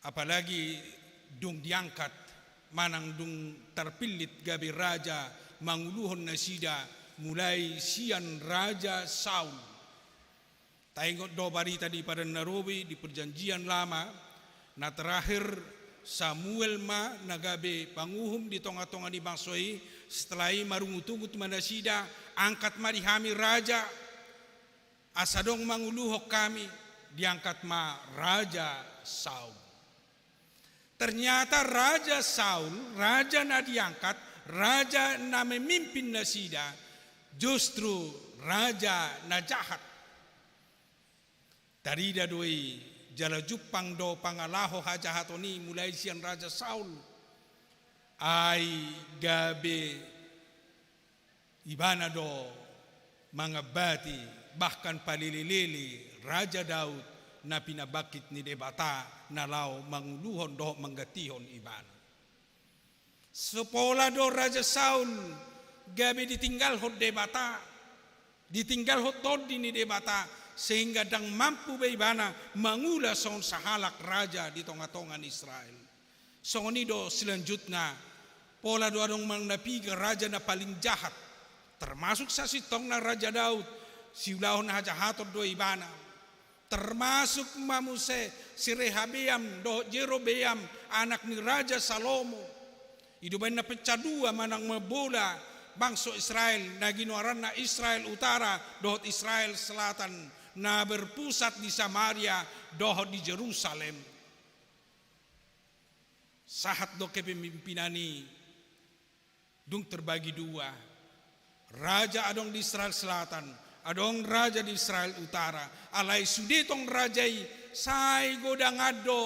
Apalagi dung diangkat manang dung tarpillit gabe raja manguluhon nasida, mulai sian Raja Saul. Taingot do barita di Padan na Robi di Perjanjian Lama, Na terakhir, Samuel ma na gabe panguhum di tonga-tonga ni bangso i. Setelah i marungut-ungut ma nasida, angkat ma di hami raja, asa adong manguluhon hami. Diangkat ma Raja Saul. Ternyata Raja Saul, raja na diangkat, raja na memimpin nasida, justru raja na jahat. Tarida do i jala jumpang do pangalaho hajahaton i mulai sian Raja Saul. Ai gabe ibana do mangambati, bahkan palele-lele Raja Daud na pinabangkit ni Debata na laho manguluhon dohot manggantihon ibana. So pola do Raja Saul gabe ditinggalhon Debata, ditinggalhon Tondi ni Debata, sehingga ndang mampu be ibana mangula songon sahalak raja di tonga-tonga ni Israel. Songon i do selanjutna, pola do adong manang na piga raja na paling jahat, termasuk sasintongna Raja Daud, siulahon hajahaton do ibana. Termasuk ma muse si Rehabeam dohot Jerobeam, anak ni Raja Salomo. I do umbahen na pecah dua manang mambola bangso Israel, na ginoaranna Israel Utara dohot Israel Selatan, na berpusat di Samaria dohot di Jerusalem. Sahat do kepemimpinan i dung terbagi dua. Raja adong di Israel Selatan, adong raja di Israel Utara. Alai sude tong raja i, sai godang do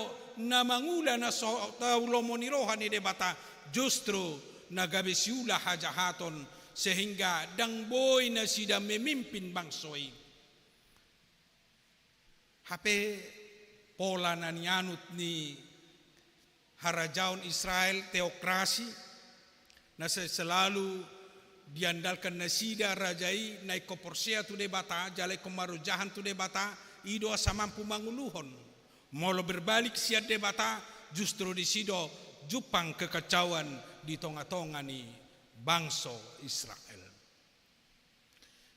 na mangula na so tau lomo ni roha ni Debata, justru na gabe siula hajahaton, sehingga ndang boi nasida memimpin bangso i. Hape pola na nianut ni harajaon Israel, teokrasi, na sai selalu diandalkan nasida raja i na ingkon porsea tu Debata, jala ingkon marojahan tu Debata, i do asa mampu manguluhon. Molo berbalik sian Debata, justru disi do jumpang kekacauan di tonga-tonga ni bangso Israel.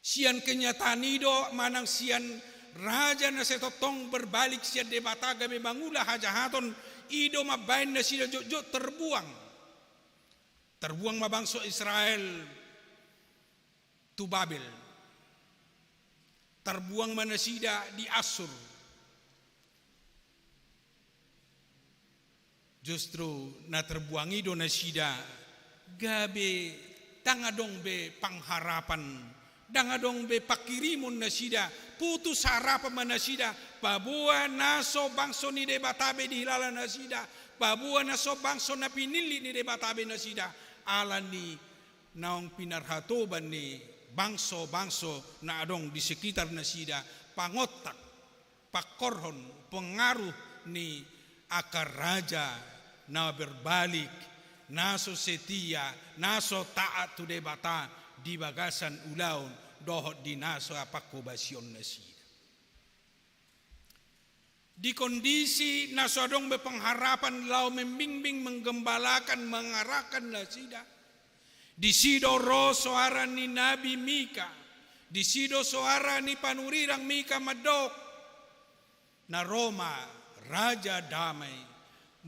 Sian kenyataan i do manang sian raja na sai tongtong berbalik sian Debata gabe mangula hajahaton, i do mambahen nasida jotjot terbuang. Terbuang ma bangso Israel tu Babel. Terbuang ma nasida di Assur. Justru na terbuang i do nasida gabe ndang adong be pangharapan, ndang adong be pangkirimon nasida, putus harapan ma nasida, paboa na so bangso ni Debata be dihilala nasida, paboa na so bangso na pinillit ni Debata be nasida, ala ni naung pinarhatoban ni bangso-bangso na adong di sekitar nasida, pangontak, pangkorhon, pengaruh ni angka raja na berbalik, na so setia, na so taat tu Debata di bagasan ulaon dohot di na so panghobasion nasida. Di kondisi na so adong be pengharapan laho membimbing, menggembalakan, mengarahkan nasida, disi do ro soara ni Nabi Mika, disi do soara ni panurirang Mika mandok, na ro ma Raja Damai,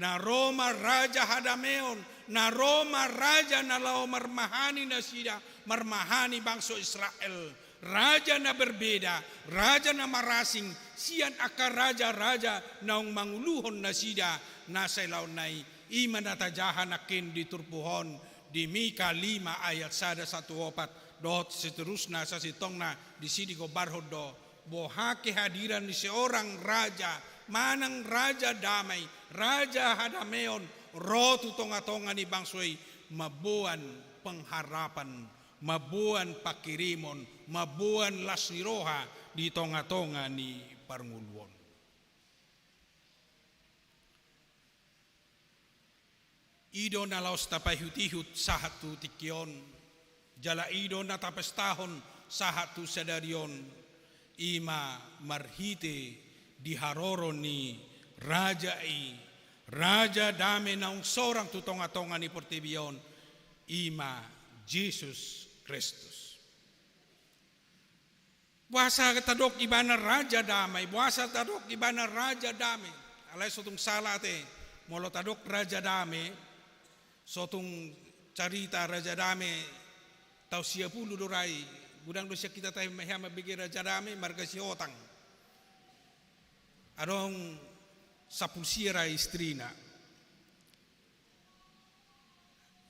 na ro ma Raja Hadameon, na ro ma Raja na laho marmahani nasida, marmahani bangso Israel, Raja na berbeda, Raja na marasing sian angka raja-raja naung manguluhon nasida na sai laonna i. I ma na tajaha nangkin di turpuk on, di Mika lima ayat sada sahat tu opat, dohot seterusna sasintongna, disi digombarhon do boha kehadiran ni seorang raja, manang Raja Damai, Raja Hadameon, ro tu tonga-tonga ni bangso i, mamboan pengharapan, mamboan pangkirimon, mamboan las ni roha di tonga-tonga ni parngoluon. I do na laos tapaihut-ihut sahat tu tingki on, jala i do na tapestahon sahat tu sadari on, i ma marhite di haroro ni Raja i, Raja Dame naung sorang tu tonga-tonga ni portibi on, i ma Jesus Kristus. Boasa tadok ibana Raja Damai, boasa tadok ibana Raja Dame? Alai so tung sala ate, molo tadok Raja Dame, so tung carita Raja Dame taon sia pulu do ra i, godang do sian hita tahe hea mambege Raja Dame, marga Sihotang. Adong sampulu sia ra istrina.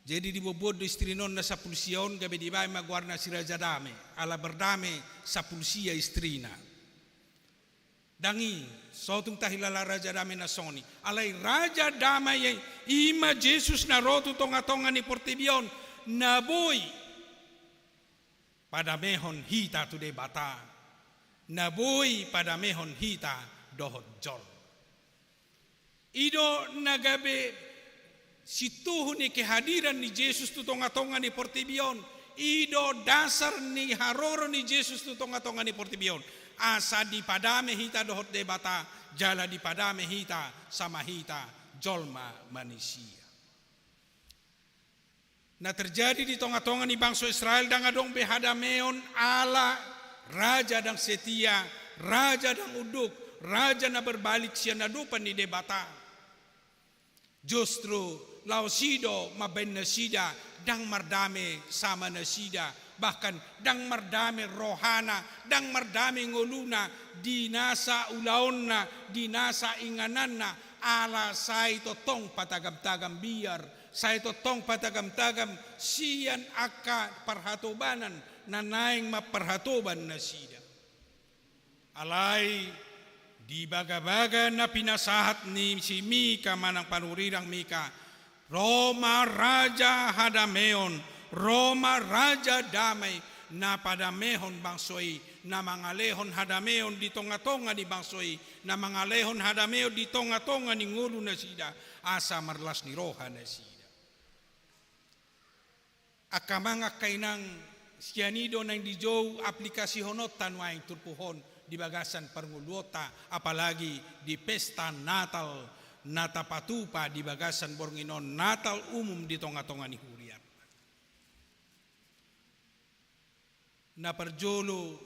Jadi diboanboan do istrina on na sampulu sia on gabe dibaen ma goarna si Raja Dame, ala mardame sampulu sia istrina. Ndang i, so tung tahilala Raja Dame na songon i. Alai Raja Dame i, i ma Jesus na ro tu tongatonga ni portibi on, na boi padamehon hita tu Debata, na boi padamehon hita dohot jolma. I do na gabe sintuhu ni kehadiran ni Jesus tu tongatonga ni portibi on. I do dasar ni haroro ni Jesus tu tongatonga ni portibi on, asa dipadame hita dohot Debata, jala dipadame hita sama hita jolma manisia. Na terjadi di tongatonga ni bangso Israel, ndang adong be hadameon ala raja ndang setia, raja ndang unduk, raja na berbalik sian adopan ni Debata. Justru laos i do mambaen nasida ndang mardame sama nasida, bahkan ndang mardame rohana, ndang mardame ngoluna, di nasa ulaonna, di nasa ingananna, ala sai tongtong patagamtagam biar, sai tongtong patagamtagam sian angka parhatobanan na naeng mamparhatoban nasida. Alai di bagabaga na pinasahat ni si Mika manang panurirang Mika, ro ma raja hadameon, ro ma raja dame, na padamehon bangso i, na mangalehon hadameon di tongatonga ni bangso i, na mangalehon hadameon di tongatonga ni ngolu nasida, asa marlas ni roha nasida. Angka amang, angka inang, sian i do naeng dijou aplikasihononta nuaeng turpuk on di bagasan parngoluonta, apalagi di pesta Natal na tapatupa di bagasan borngin on, Natal umum di tongatonga ni hurianta. Na parjolo,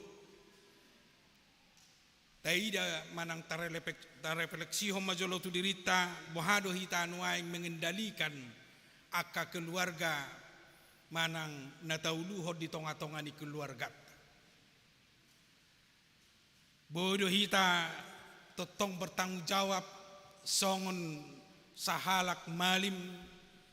taida manang tarelefek-, tarefleksihon ma jolo tu dirinta, boha do hita nuaeng mengendalikan angka keluarga manang na tauluhon di tongatonga ni keluarganta. Boi do hita tongtong bertanggung jawab songon sahalak malim,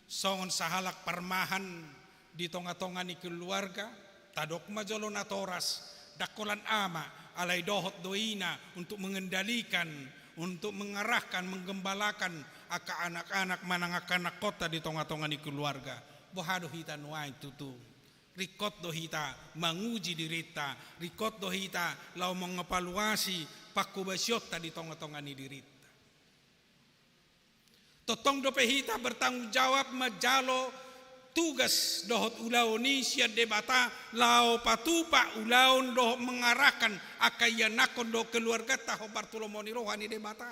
songon sahalak parmahan di tongatonga ni keluarga. Tadok ma jolo natoras, ndang holan ama, alai dohot do ina untuk mengendalikan, untuk mengarahkan, menggembalakan angka anak-anak manang angka anakkonta di tongatonga ni keluarga. Boha do hita nuaeng tutu? Ringkot do hita manguji dirinta, ringkot do hita laho mengevaluasi panghobasionta di tongatonga ni dirinta. Tongtong dope hita bertanggung jawab manjalo tugas dohot ulaon i sian Debata, laho patupa ulaon dohot mengarahkan angka ianakhon dohot keluarganta hombar tu lomo ni roha ni Debata.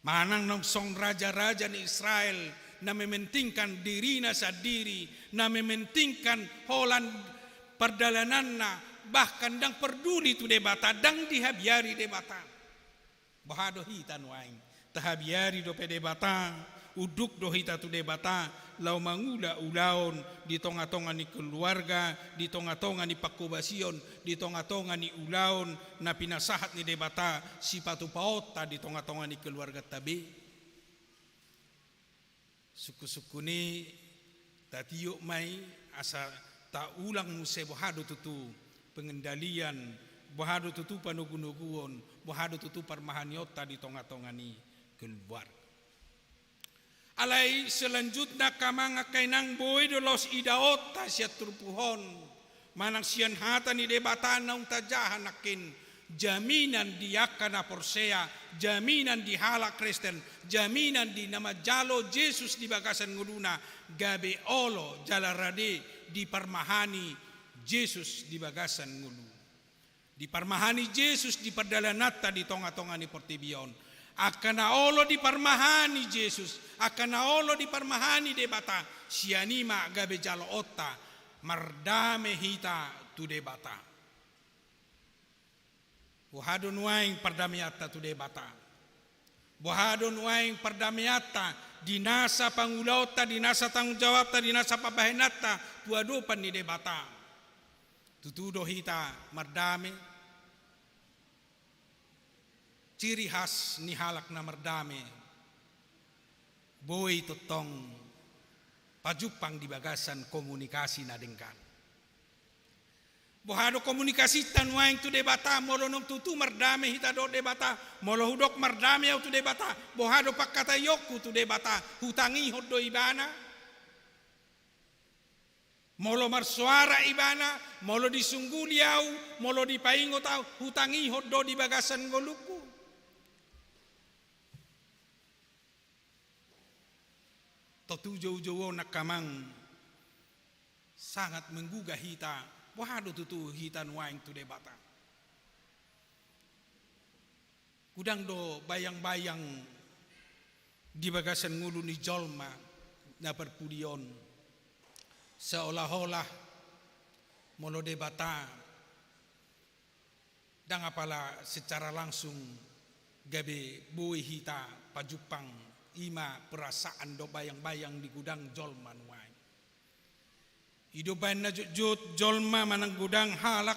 Manang naung songon raja-raja ni Israel, na mementingkan dirina sandiri, na mementingkan holan pardalananna, bahkan ndang parduli tu Debata, ndang dihabiari Debata. Boha do hita nuaeng? Tahabiari dope Debata, unduk do hita tu Debata, laho mangula ulaon di tongatonga ni keluarga, di tongatonga ni panghobasion, di tongatonga ni ulaon na pinasahat ni Debata sipatupaonta di tongatonga ni keluarganta be. Sungkunsungkun i tatiop ma i asa taulang muse boha do tutu pengendalian, boha do tutu panogunoguon, boha do tutu parmahanionta di tongatonga ni keluarga. Alai selanjutna, angka amang, angka inang, boi do laos idaonta sian turpuk on manang sian hata ni Debata naung tajaha nangkin, jaminan di angka na porsea, jaminan di halak Kristen, jaminan di na manjalo Jesus di bagasan ngoluna, gabe olo jala rade diparmahani Jesus di bagasan ngoluna. Diparmahani Jesus di pardalananta di tongatonga ni portibi on. Angka na olo diparmahani Jesus, angka na olo diparmahani Debata, sian i ma gabe jaloonta mardame hita tu Debata. Boha do nuaeng pardameanta tu Debata? Boha do nuaeng pardameanta di nasa pangulaonta, di nasa tanggung jawabta, di nasa pambahenanta tu adopan ni Debata? Tutu do hita mardame? Ciri khas ni halak na mardame, boi tongtong pajumpang di bagasan komunikasi na denggan. Boha do komunikasinta nuaeng tu Debata? Molo naung tutu mardame hita dohot Debata, molo hudok mardame ahu tu Debata, boha do pangkataionku tu Debata? Hutangihon do Ibana? Molo marsoara Ibana, molo disungguli ahu, molo dipaingot ahu, hutangihon do di bagasan ngolungku? Tontu joujou on, angka amang, sangat menggugah hita. Boha do tutu hita nuaeng tu Debata? Godang do bayangbayang di bagasan ngolu ni jolma na parpudi on, seolah-olah molo Debata ndang apala secara langsung gabe boi hita pajumpang. I ma perasaan dohot bayangbayang di godang jolma nuaeng. I do umbaen na jotjot jolma manang godang halak,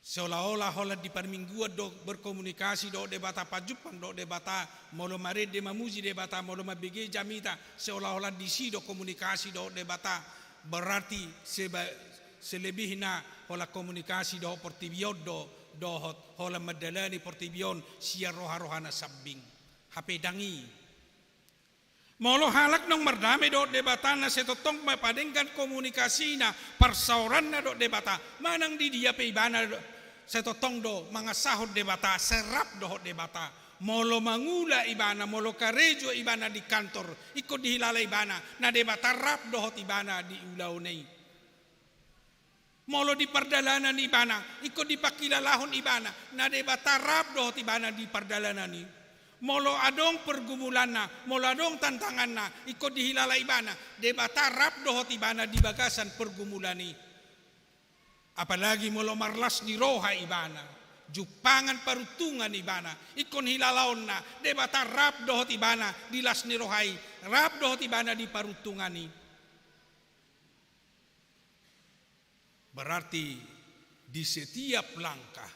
seolah-olah holan di parmingguan do berkomunikasi dohot Debata, pajumpang dohot Debata, molo marende mamuji Debata, molo mambege jamita, seolah-olah disi do komunikasi dohot Debata. Berarti seba-, selebihna holan komunikasi dohot portibi on do, dohot holan mandalani portibi on sian roha-roha na sambing. Hape ndang i. Molo halak naung mardame dohot Debata, na sai tongtong ma padenggan komunikasina, parsaoranna dohot Debata, manang di dia pe ibana do-, sai tongtong do mangasahon Debata, sai rap dohot Debata. Molo mangula ibana, molo karejo ibana di kantor, ingkon dihilala ibana, na Debata rap dohot ibana di ulaonna i. Molo di pardalanan ibana, ingkon dipangkilalahon ibana, na Debata rap dohot ibana di pardalanan i. Molo adong pergumulanna, molo adong tantanganna, ingkon dihilala ibana, Debata rap dohot ibana di bagasan pergumulan i. Apalagi molo marlas ni roha ibana, jumpangan paruntungan ibana, ingkon hilalaonna, Debata rap dohot ibana di las ni roha i, rap dohot ibana di paruntungan i. Berarti di setiap langkah,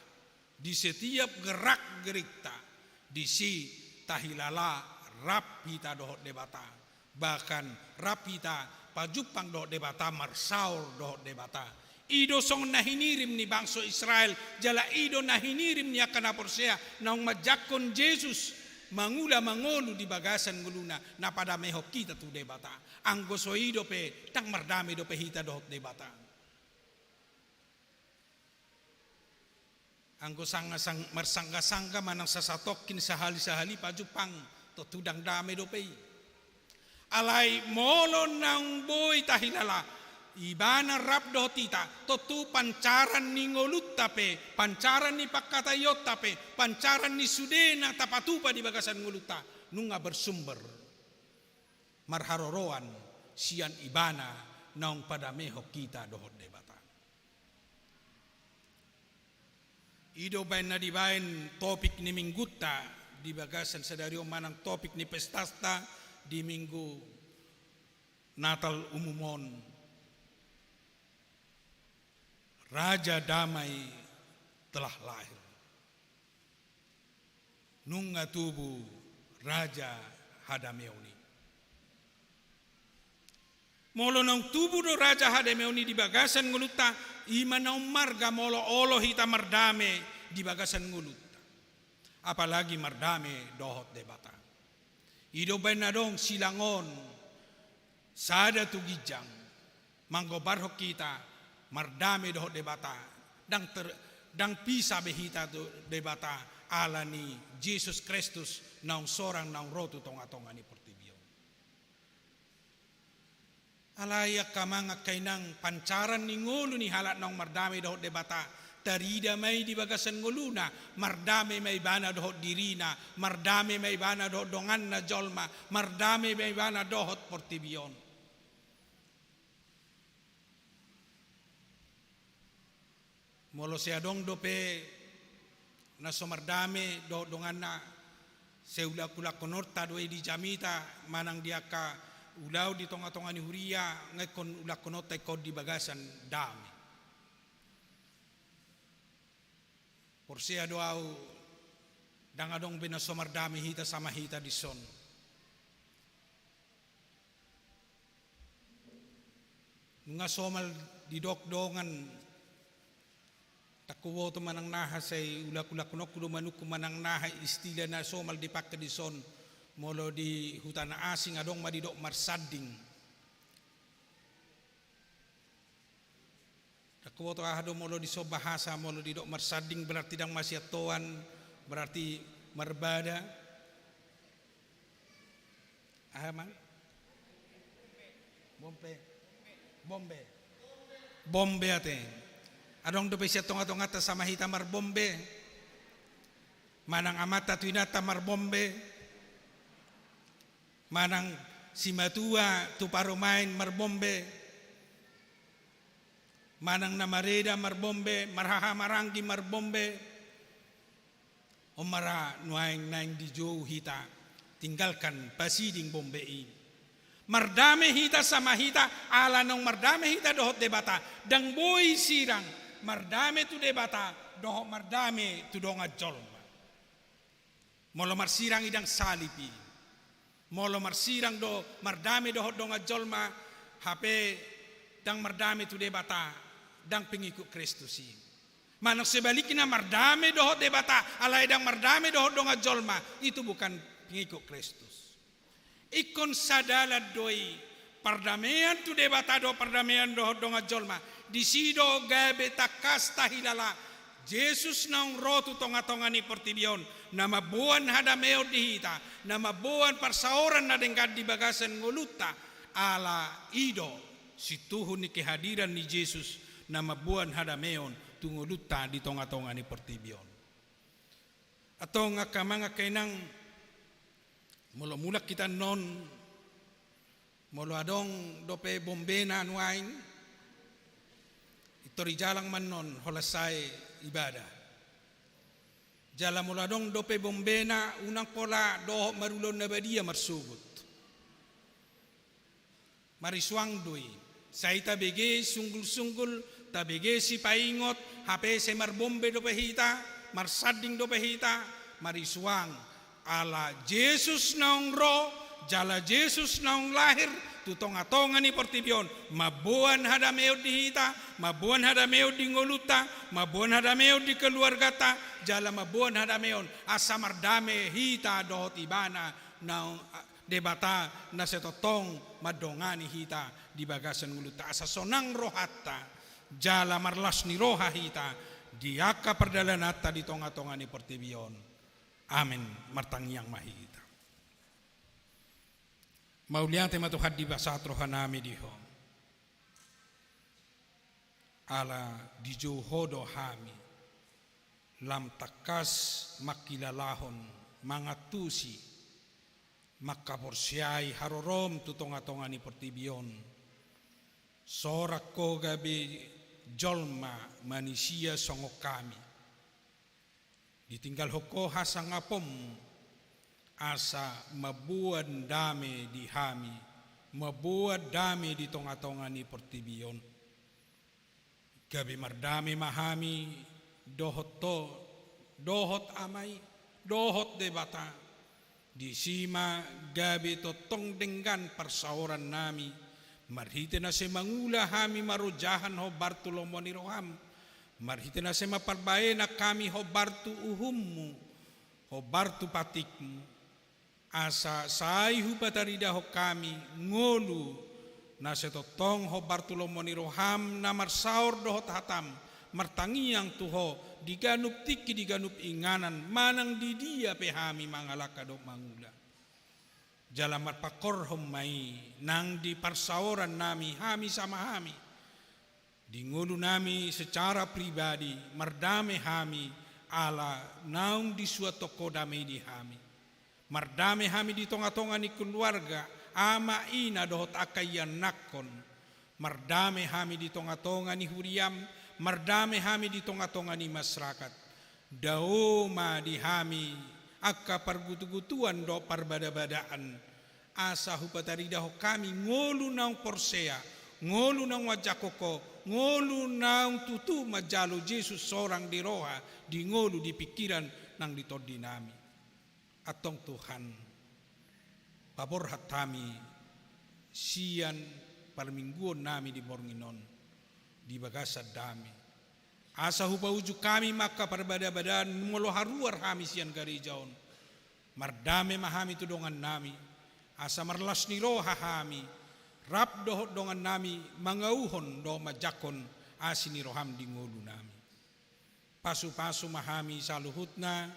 di setiap gerak-gerikta, disi tahilala rap hita dohot Debata, bahkan rap hita pajumpang dohot Debata, marsaor dohot Debata. I do songon na hinirim ni bangso Israel, jala i do na hinirim ni angka na porsea naung manjangkon Jesus mangula mangolu di bagasan ngoluna, na padamehon hita tu Debata. Anggo so i dope, ndang mardame dope hita dohot Debata. Anggo sanga-, sang-, marsangga-sangga manang sasatongkin sahali-sahali pajumpang, tontu ndang dame dope i. Alai molo naung boi tahilala ibana rap dohot hita, tontu pancaran ni ngolunta pe, pancaran ni pangkataionta pe, pancaran ni sude na tapatupa di bagasan ngolunta, nunga bersumber marharoroan sian ibana naung padamehon hita dohot Debata. I do baen na dibaen topik ni minggunta di bagasan sadari on manang topik ni pestasta di minggu Natal umum on. Raja Damai telah lahir. Nunga tubu Raja hadameon i. Molo naung tubu do Raja hadameon i di bagasan ngolunta, i ma naung marga molo olo hita mardame di bagasan ngolunta. Apalagi mardame dohot Debata. I do baen na adong silang on sada tu ginjang, manggombarhon hita mardame dohot Debata, ndang ter-, ndang pisah be hita tu Debata, ala ni Jesus Kristus naung sorang naung ro tu tonga-tonga ni portibi on. Alai angka amang angka inang, pancaran ni ngolu ni halak naung mardame dohot Debata, tarida ma i di bagasan ngoluna, mardame ma ibana dohot dirina, mardame ma ibana dohot donganna jolma, mardame ma ibana dohot portibi on. Molo sai adong dope na so mardame dohot donganna, Sai ulak-ulakhononta do i di jamita manang di angka ulaon di tonga-tonga ni huria, nga ingkon ulakhononta ingkon di bagasan dame. Porsea do ahu, ndang adong be na so mardame hita sama hita dison. Nunga somal didok dongan, ndang huboto manang naha, sai ulak-ulakhononku do manungkun manang naha istilah na somal dipangke dison. Molo di huta na asing adong ma didok marsanding. Ndang huboto aha do molo dison bahasa, molo didok marsanding berarti ndang masiantoan, berarti marbada. Aha, Mang? Bombe. Bombe. Bombe ate. Adong dope sian tonga-tonganta sama hita marbombe? Manang amanta tu inanta marbombe? Manang simatua tu parumaen marbombe? Manang na mareda marbombe, marhaha maranggi marbombe? On ma ra nuaeng naeng dijou hita, tinggalkan pasiding bombe i. Mardame hita sama hita, ala naung mardame hita dohot Debata, ndang boi sirang mardame tu Debata dohot mardame tu dongan jolma. Molo marsirang i ndang salib i. Molo marsirang do mardame dohot dongan jolma, hape ndang mardame tu Debata, ndang pengikut Kristus i. Manang sebalikna, mardame dohot Debata alai ndang mardame dohot dongan jolma, itu bukan pengikut Kristus. Ingkon sadalan do i, pardamean tu Debata dohot pardamean dohot dongan jolma. Disi do gabe tangkas tahilala Jesus naung ro tu tonga-tonga ni portibi on, na mamboan hadameon di hita, na mamboan parsaoran na denggan di bagasan ngolunta, ala i do situhu ni kehadiran ni Jesus na mamboan hadameon tu ngolunta di tonga-tonga ni portibi on. Antong angka amang, angka inang, molo mulak hita annon, molo adong dope bombena nuaeng, pintor ijalang ma annon holan sae ibadah. Jala molo adong dope bombena, unang pola dohot marulaon na badia marsogot. Marisuang do i. Sai tabege sunggul-sunggul, tabege sipaingot, hape sai marbombe dope hita, marsanding dope hita, marisuang. Ala Jesus naung ro, jala Jesus naung lahir tu tonga-tonga ni portibi on, mamboan hadameon di hita, mamboan hadameon di ngolunta, mamboan hadameon di keluarganta, jala mamboan hadameon asa mardame hita dohot Ibana naung, Debata na sai tongtong mandongani hita di bagasan ngolunta, asa sonang rohanta jala marlas ni roha hita di angka pardalananta di tonga-tonga ni portibi on. Amen. Martangiang ma hita. Mauliate ma Tuhan di bagasan rohanami di Ho. Ala dijou Ho do hami lam tangkas mangkilalahon, mangantusi, mangkaporseai harorom tu tonga-tonga ni portibi on. Sorang Ho gabe jolma manisia songon hami. Ditinggalhon Ho hasangapon, asa mamboan dame di hami, mamboan dame di tonga-tonga ni portibi on. Gabe mardame ma hami dohot Ho, dohot Ama i, dohot Debata. Disi ma gabe tongtong denggan parsaorannami, marhite na sai mangula hami marojahan hombar tu lomo ni roham, marhite na sai mamparbahenan hami hombar tu uhummu, hombar tu patikmu, asa sai hupataridahon hami ngolu na sai tongtong hombar tu lomo ni roham na marsaor dohot hatam, martangiang tu Ho di ganup tingki, di ganup inganan, manang di dia pe hami mangalangka dohot mangula. Jala marpangkorhon ma i nang di parsaorannami hami sama hami, di ngolunami secara pribadi, mardame hami ala naung disuanhon Ho dame i di hami. Mardame hami di tonga-tonga ni keluarga, ama, ina dohot angka ianakhon. Mardame hami di tonga-tonga ni huriam, mardame hami di tonga-tonga ni masyarakat. Dao ma di hami angka pargutugutuan dohot parbadabadaan, asa hupataridahon hami ngolu naung porsea, ngolu naung manjangkon Ho, ngolu naung tutu manjalo Jesus sorang di roha, di ngolu, di pingkiran nang di tondinami. Antong Tuhan, paborhat hami sian parmingguonnami di borngin on di bagasan dame. Asa hupaujung hami ma angka parbadabadaan molo haruar hami sian gareja on. Mardame ma hami tu dongannami, asa marlas ni roha hami, rap dohot dongannami mangauhon dohot manjangkon asi ni roham di ngolunami. Pasupasu ma hami saluhutna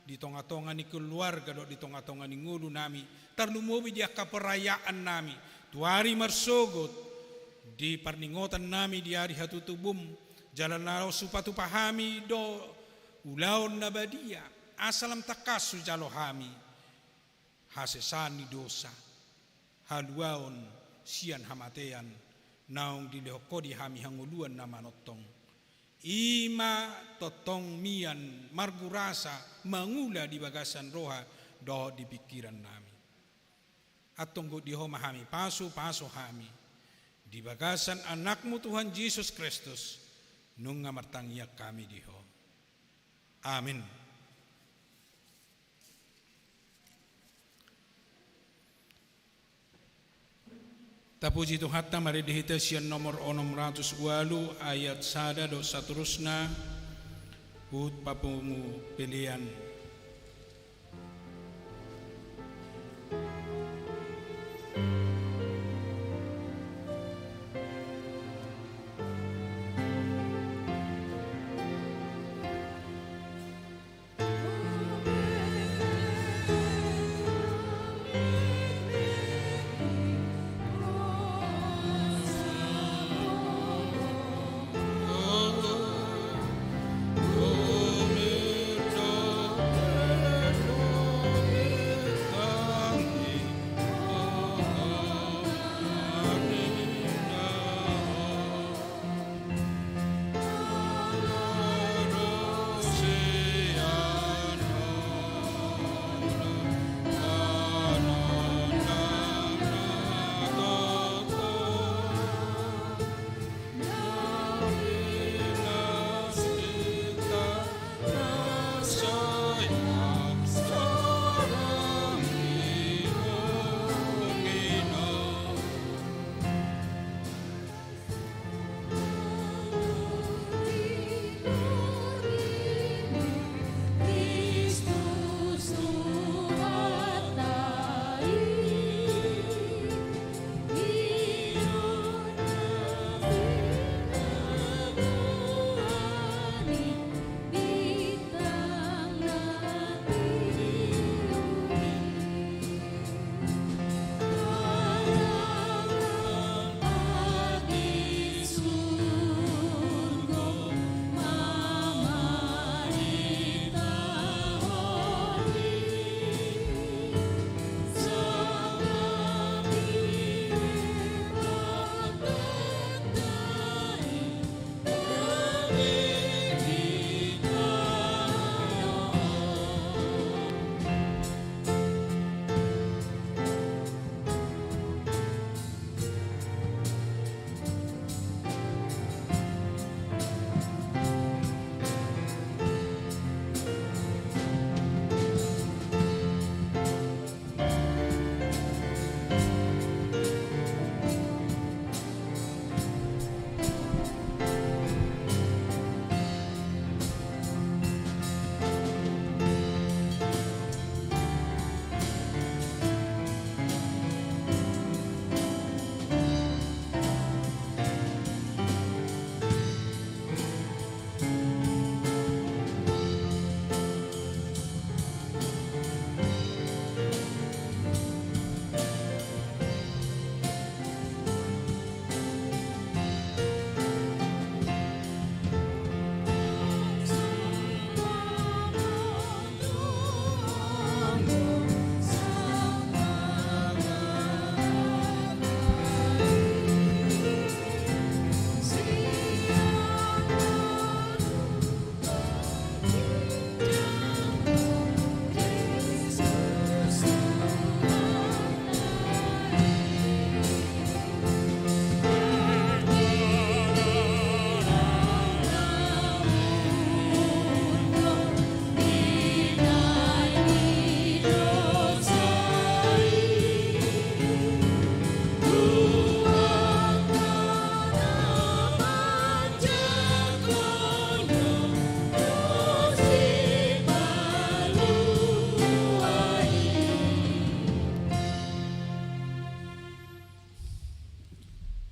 di tongatonga ni keluarga dohot di tongatonga ni ngolunami, tarlumobi di angka perayaannami tu ari marsogot, di parningotannami di ari hatutubum, jala na laos hupatupa hami do ulaon na badia, asa lam tangkas hujalo hami hasesaan ni dosa, haluaon sian hamatean, naung dilehon Ho di hami hangoluan na manongtong. I ma tongtong mian margurasa mangula di bagasan roha dohot di pingkirannami. Antong godang di Ho ma hami, pasupasu hami di bagasan Anakmu Tuhan Jesus Kristus, nunga martangiang hami di Ho. Amin. Tapuji Tuhanta, marende hita sian nomor onom ratus ualu ayat sada dohot saterusna, huhut papungu pelean.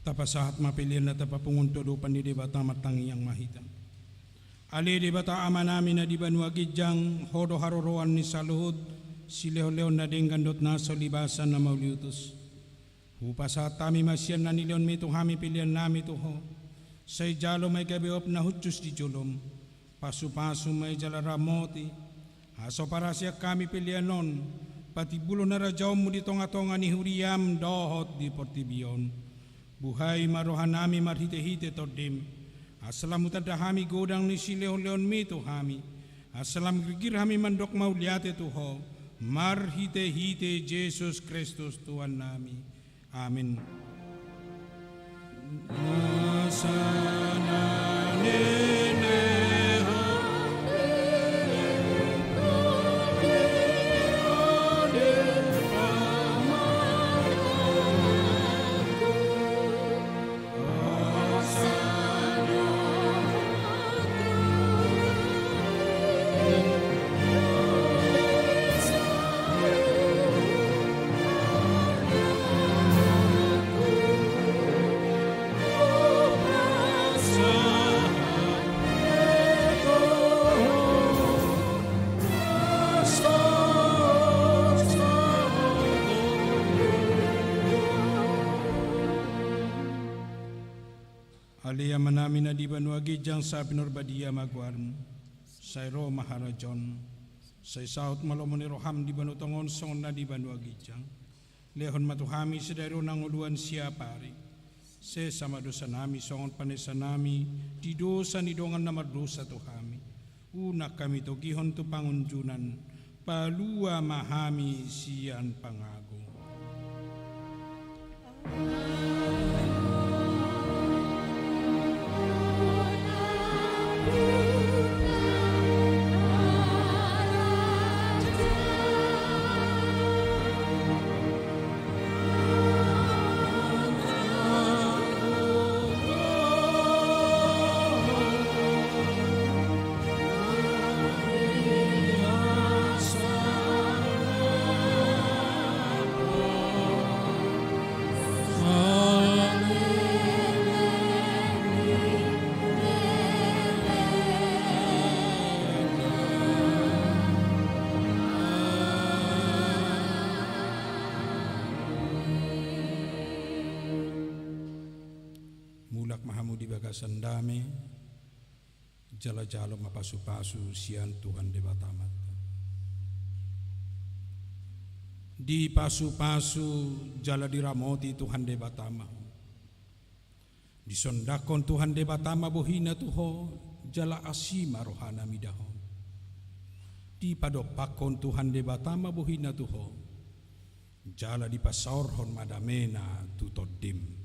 Tapasahat ma pelean na tapapungu tu adopan ni Debata. Martangiang ma hita. Ale Debata Amanami na di banua ginjang, Ho do haroroan ni saluhut silehonlehon na denggan dohot na so libasan na mauliutus. Hupasahat hami ma sian na nilehonMi tu hami peleannami tu Ho. Sai jalo ma i gabe uap na hushus di jolom, pasupasu ma i jala ramoti, asa so parasean hami pelean on patimbulhon harajaonMu di tongatonga ni huriaM dohot di portibi on. Buhai ma rohanami marhitehite TondiM, asa lam hutanda hami godang ni silehonlehonMi tu hami, asa lam girgir hami mandok mauliate tu Ho, marhitehite Jesus Kristus Tuhannami. Amin. Ale Amanami na di banua ginjang, sai pinarbadia ma goarMu. Sai ro ma harajaonMu. Sai saut ma lomo ni rohaM di banua tonga on songon na di banua ginjang. Lehon ma tu hami sadari on hangoluan siapari. Sesa ma dosanami songon panesanami di dosa ni dongan na mardosa tu hami. Unang hami togihon tu pangunjunan, palua ma hami sian pangago. Mulak ma hamu di bagasan dame, jala jalo ma pasupasu sian Tuhan Debata Amanta. Dipasupasu jala diramoti Tuhan Debata ma ho. Disondangkon Tuhan Debata ma bohiNa tu ho, jala asi ma rohaNa mida ho. Dipadompakkon Tuhan Debata ma bohiNa tu ho, jala dipasaorhon ma dameNa tu tondim.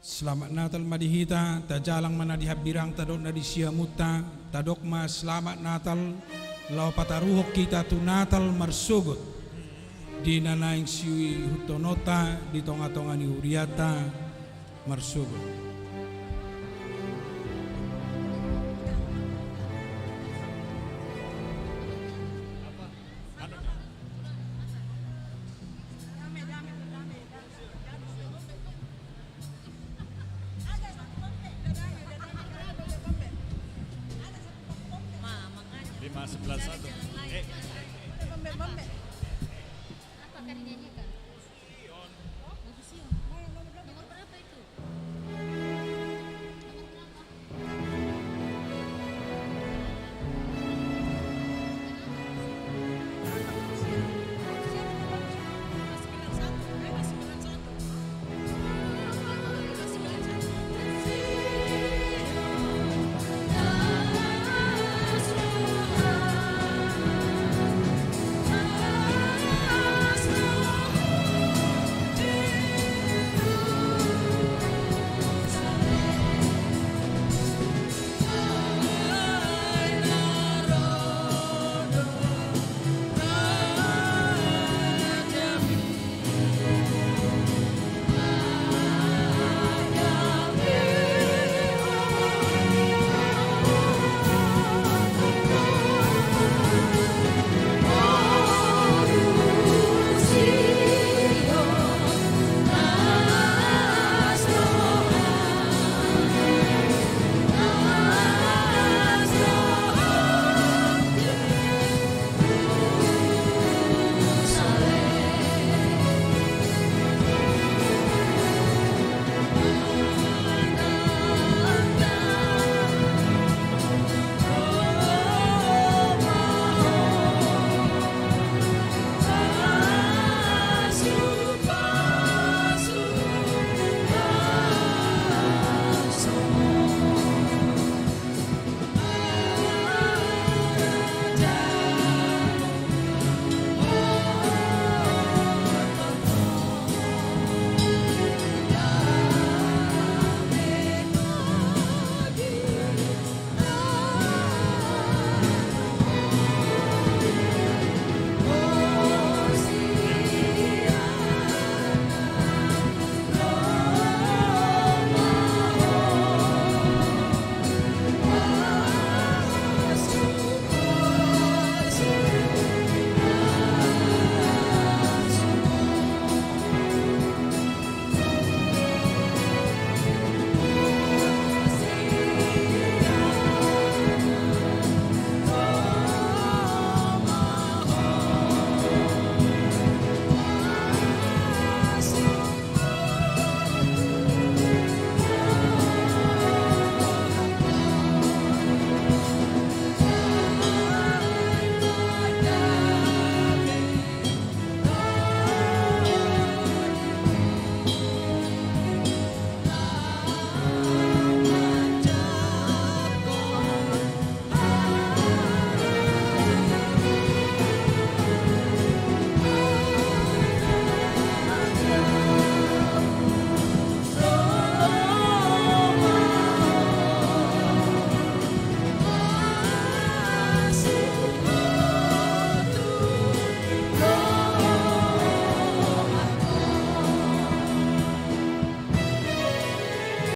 Selamat Natal ma di hita, tajalang ma na di hambirangta dohot na di siamunta, tadok ma Selamat Natal, laho pataruhon hita tu Natal marsogot di na naeng siihuthononta di tongatonga ni hurianta marsogot. Lima sebelas satu. Eh.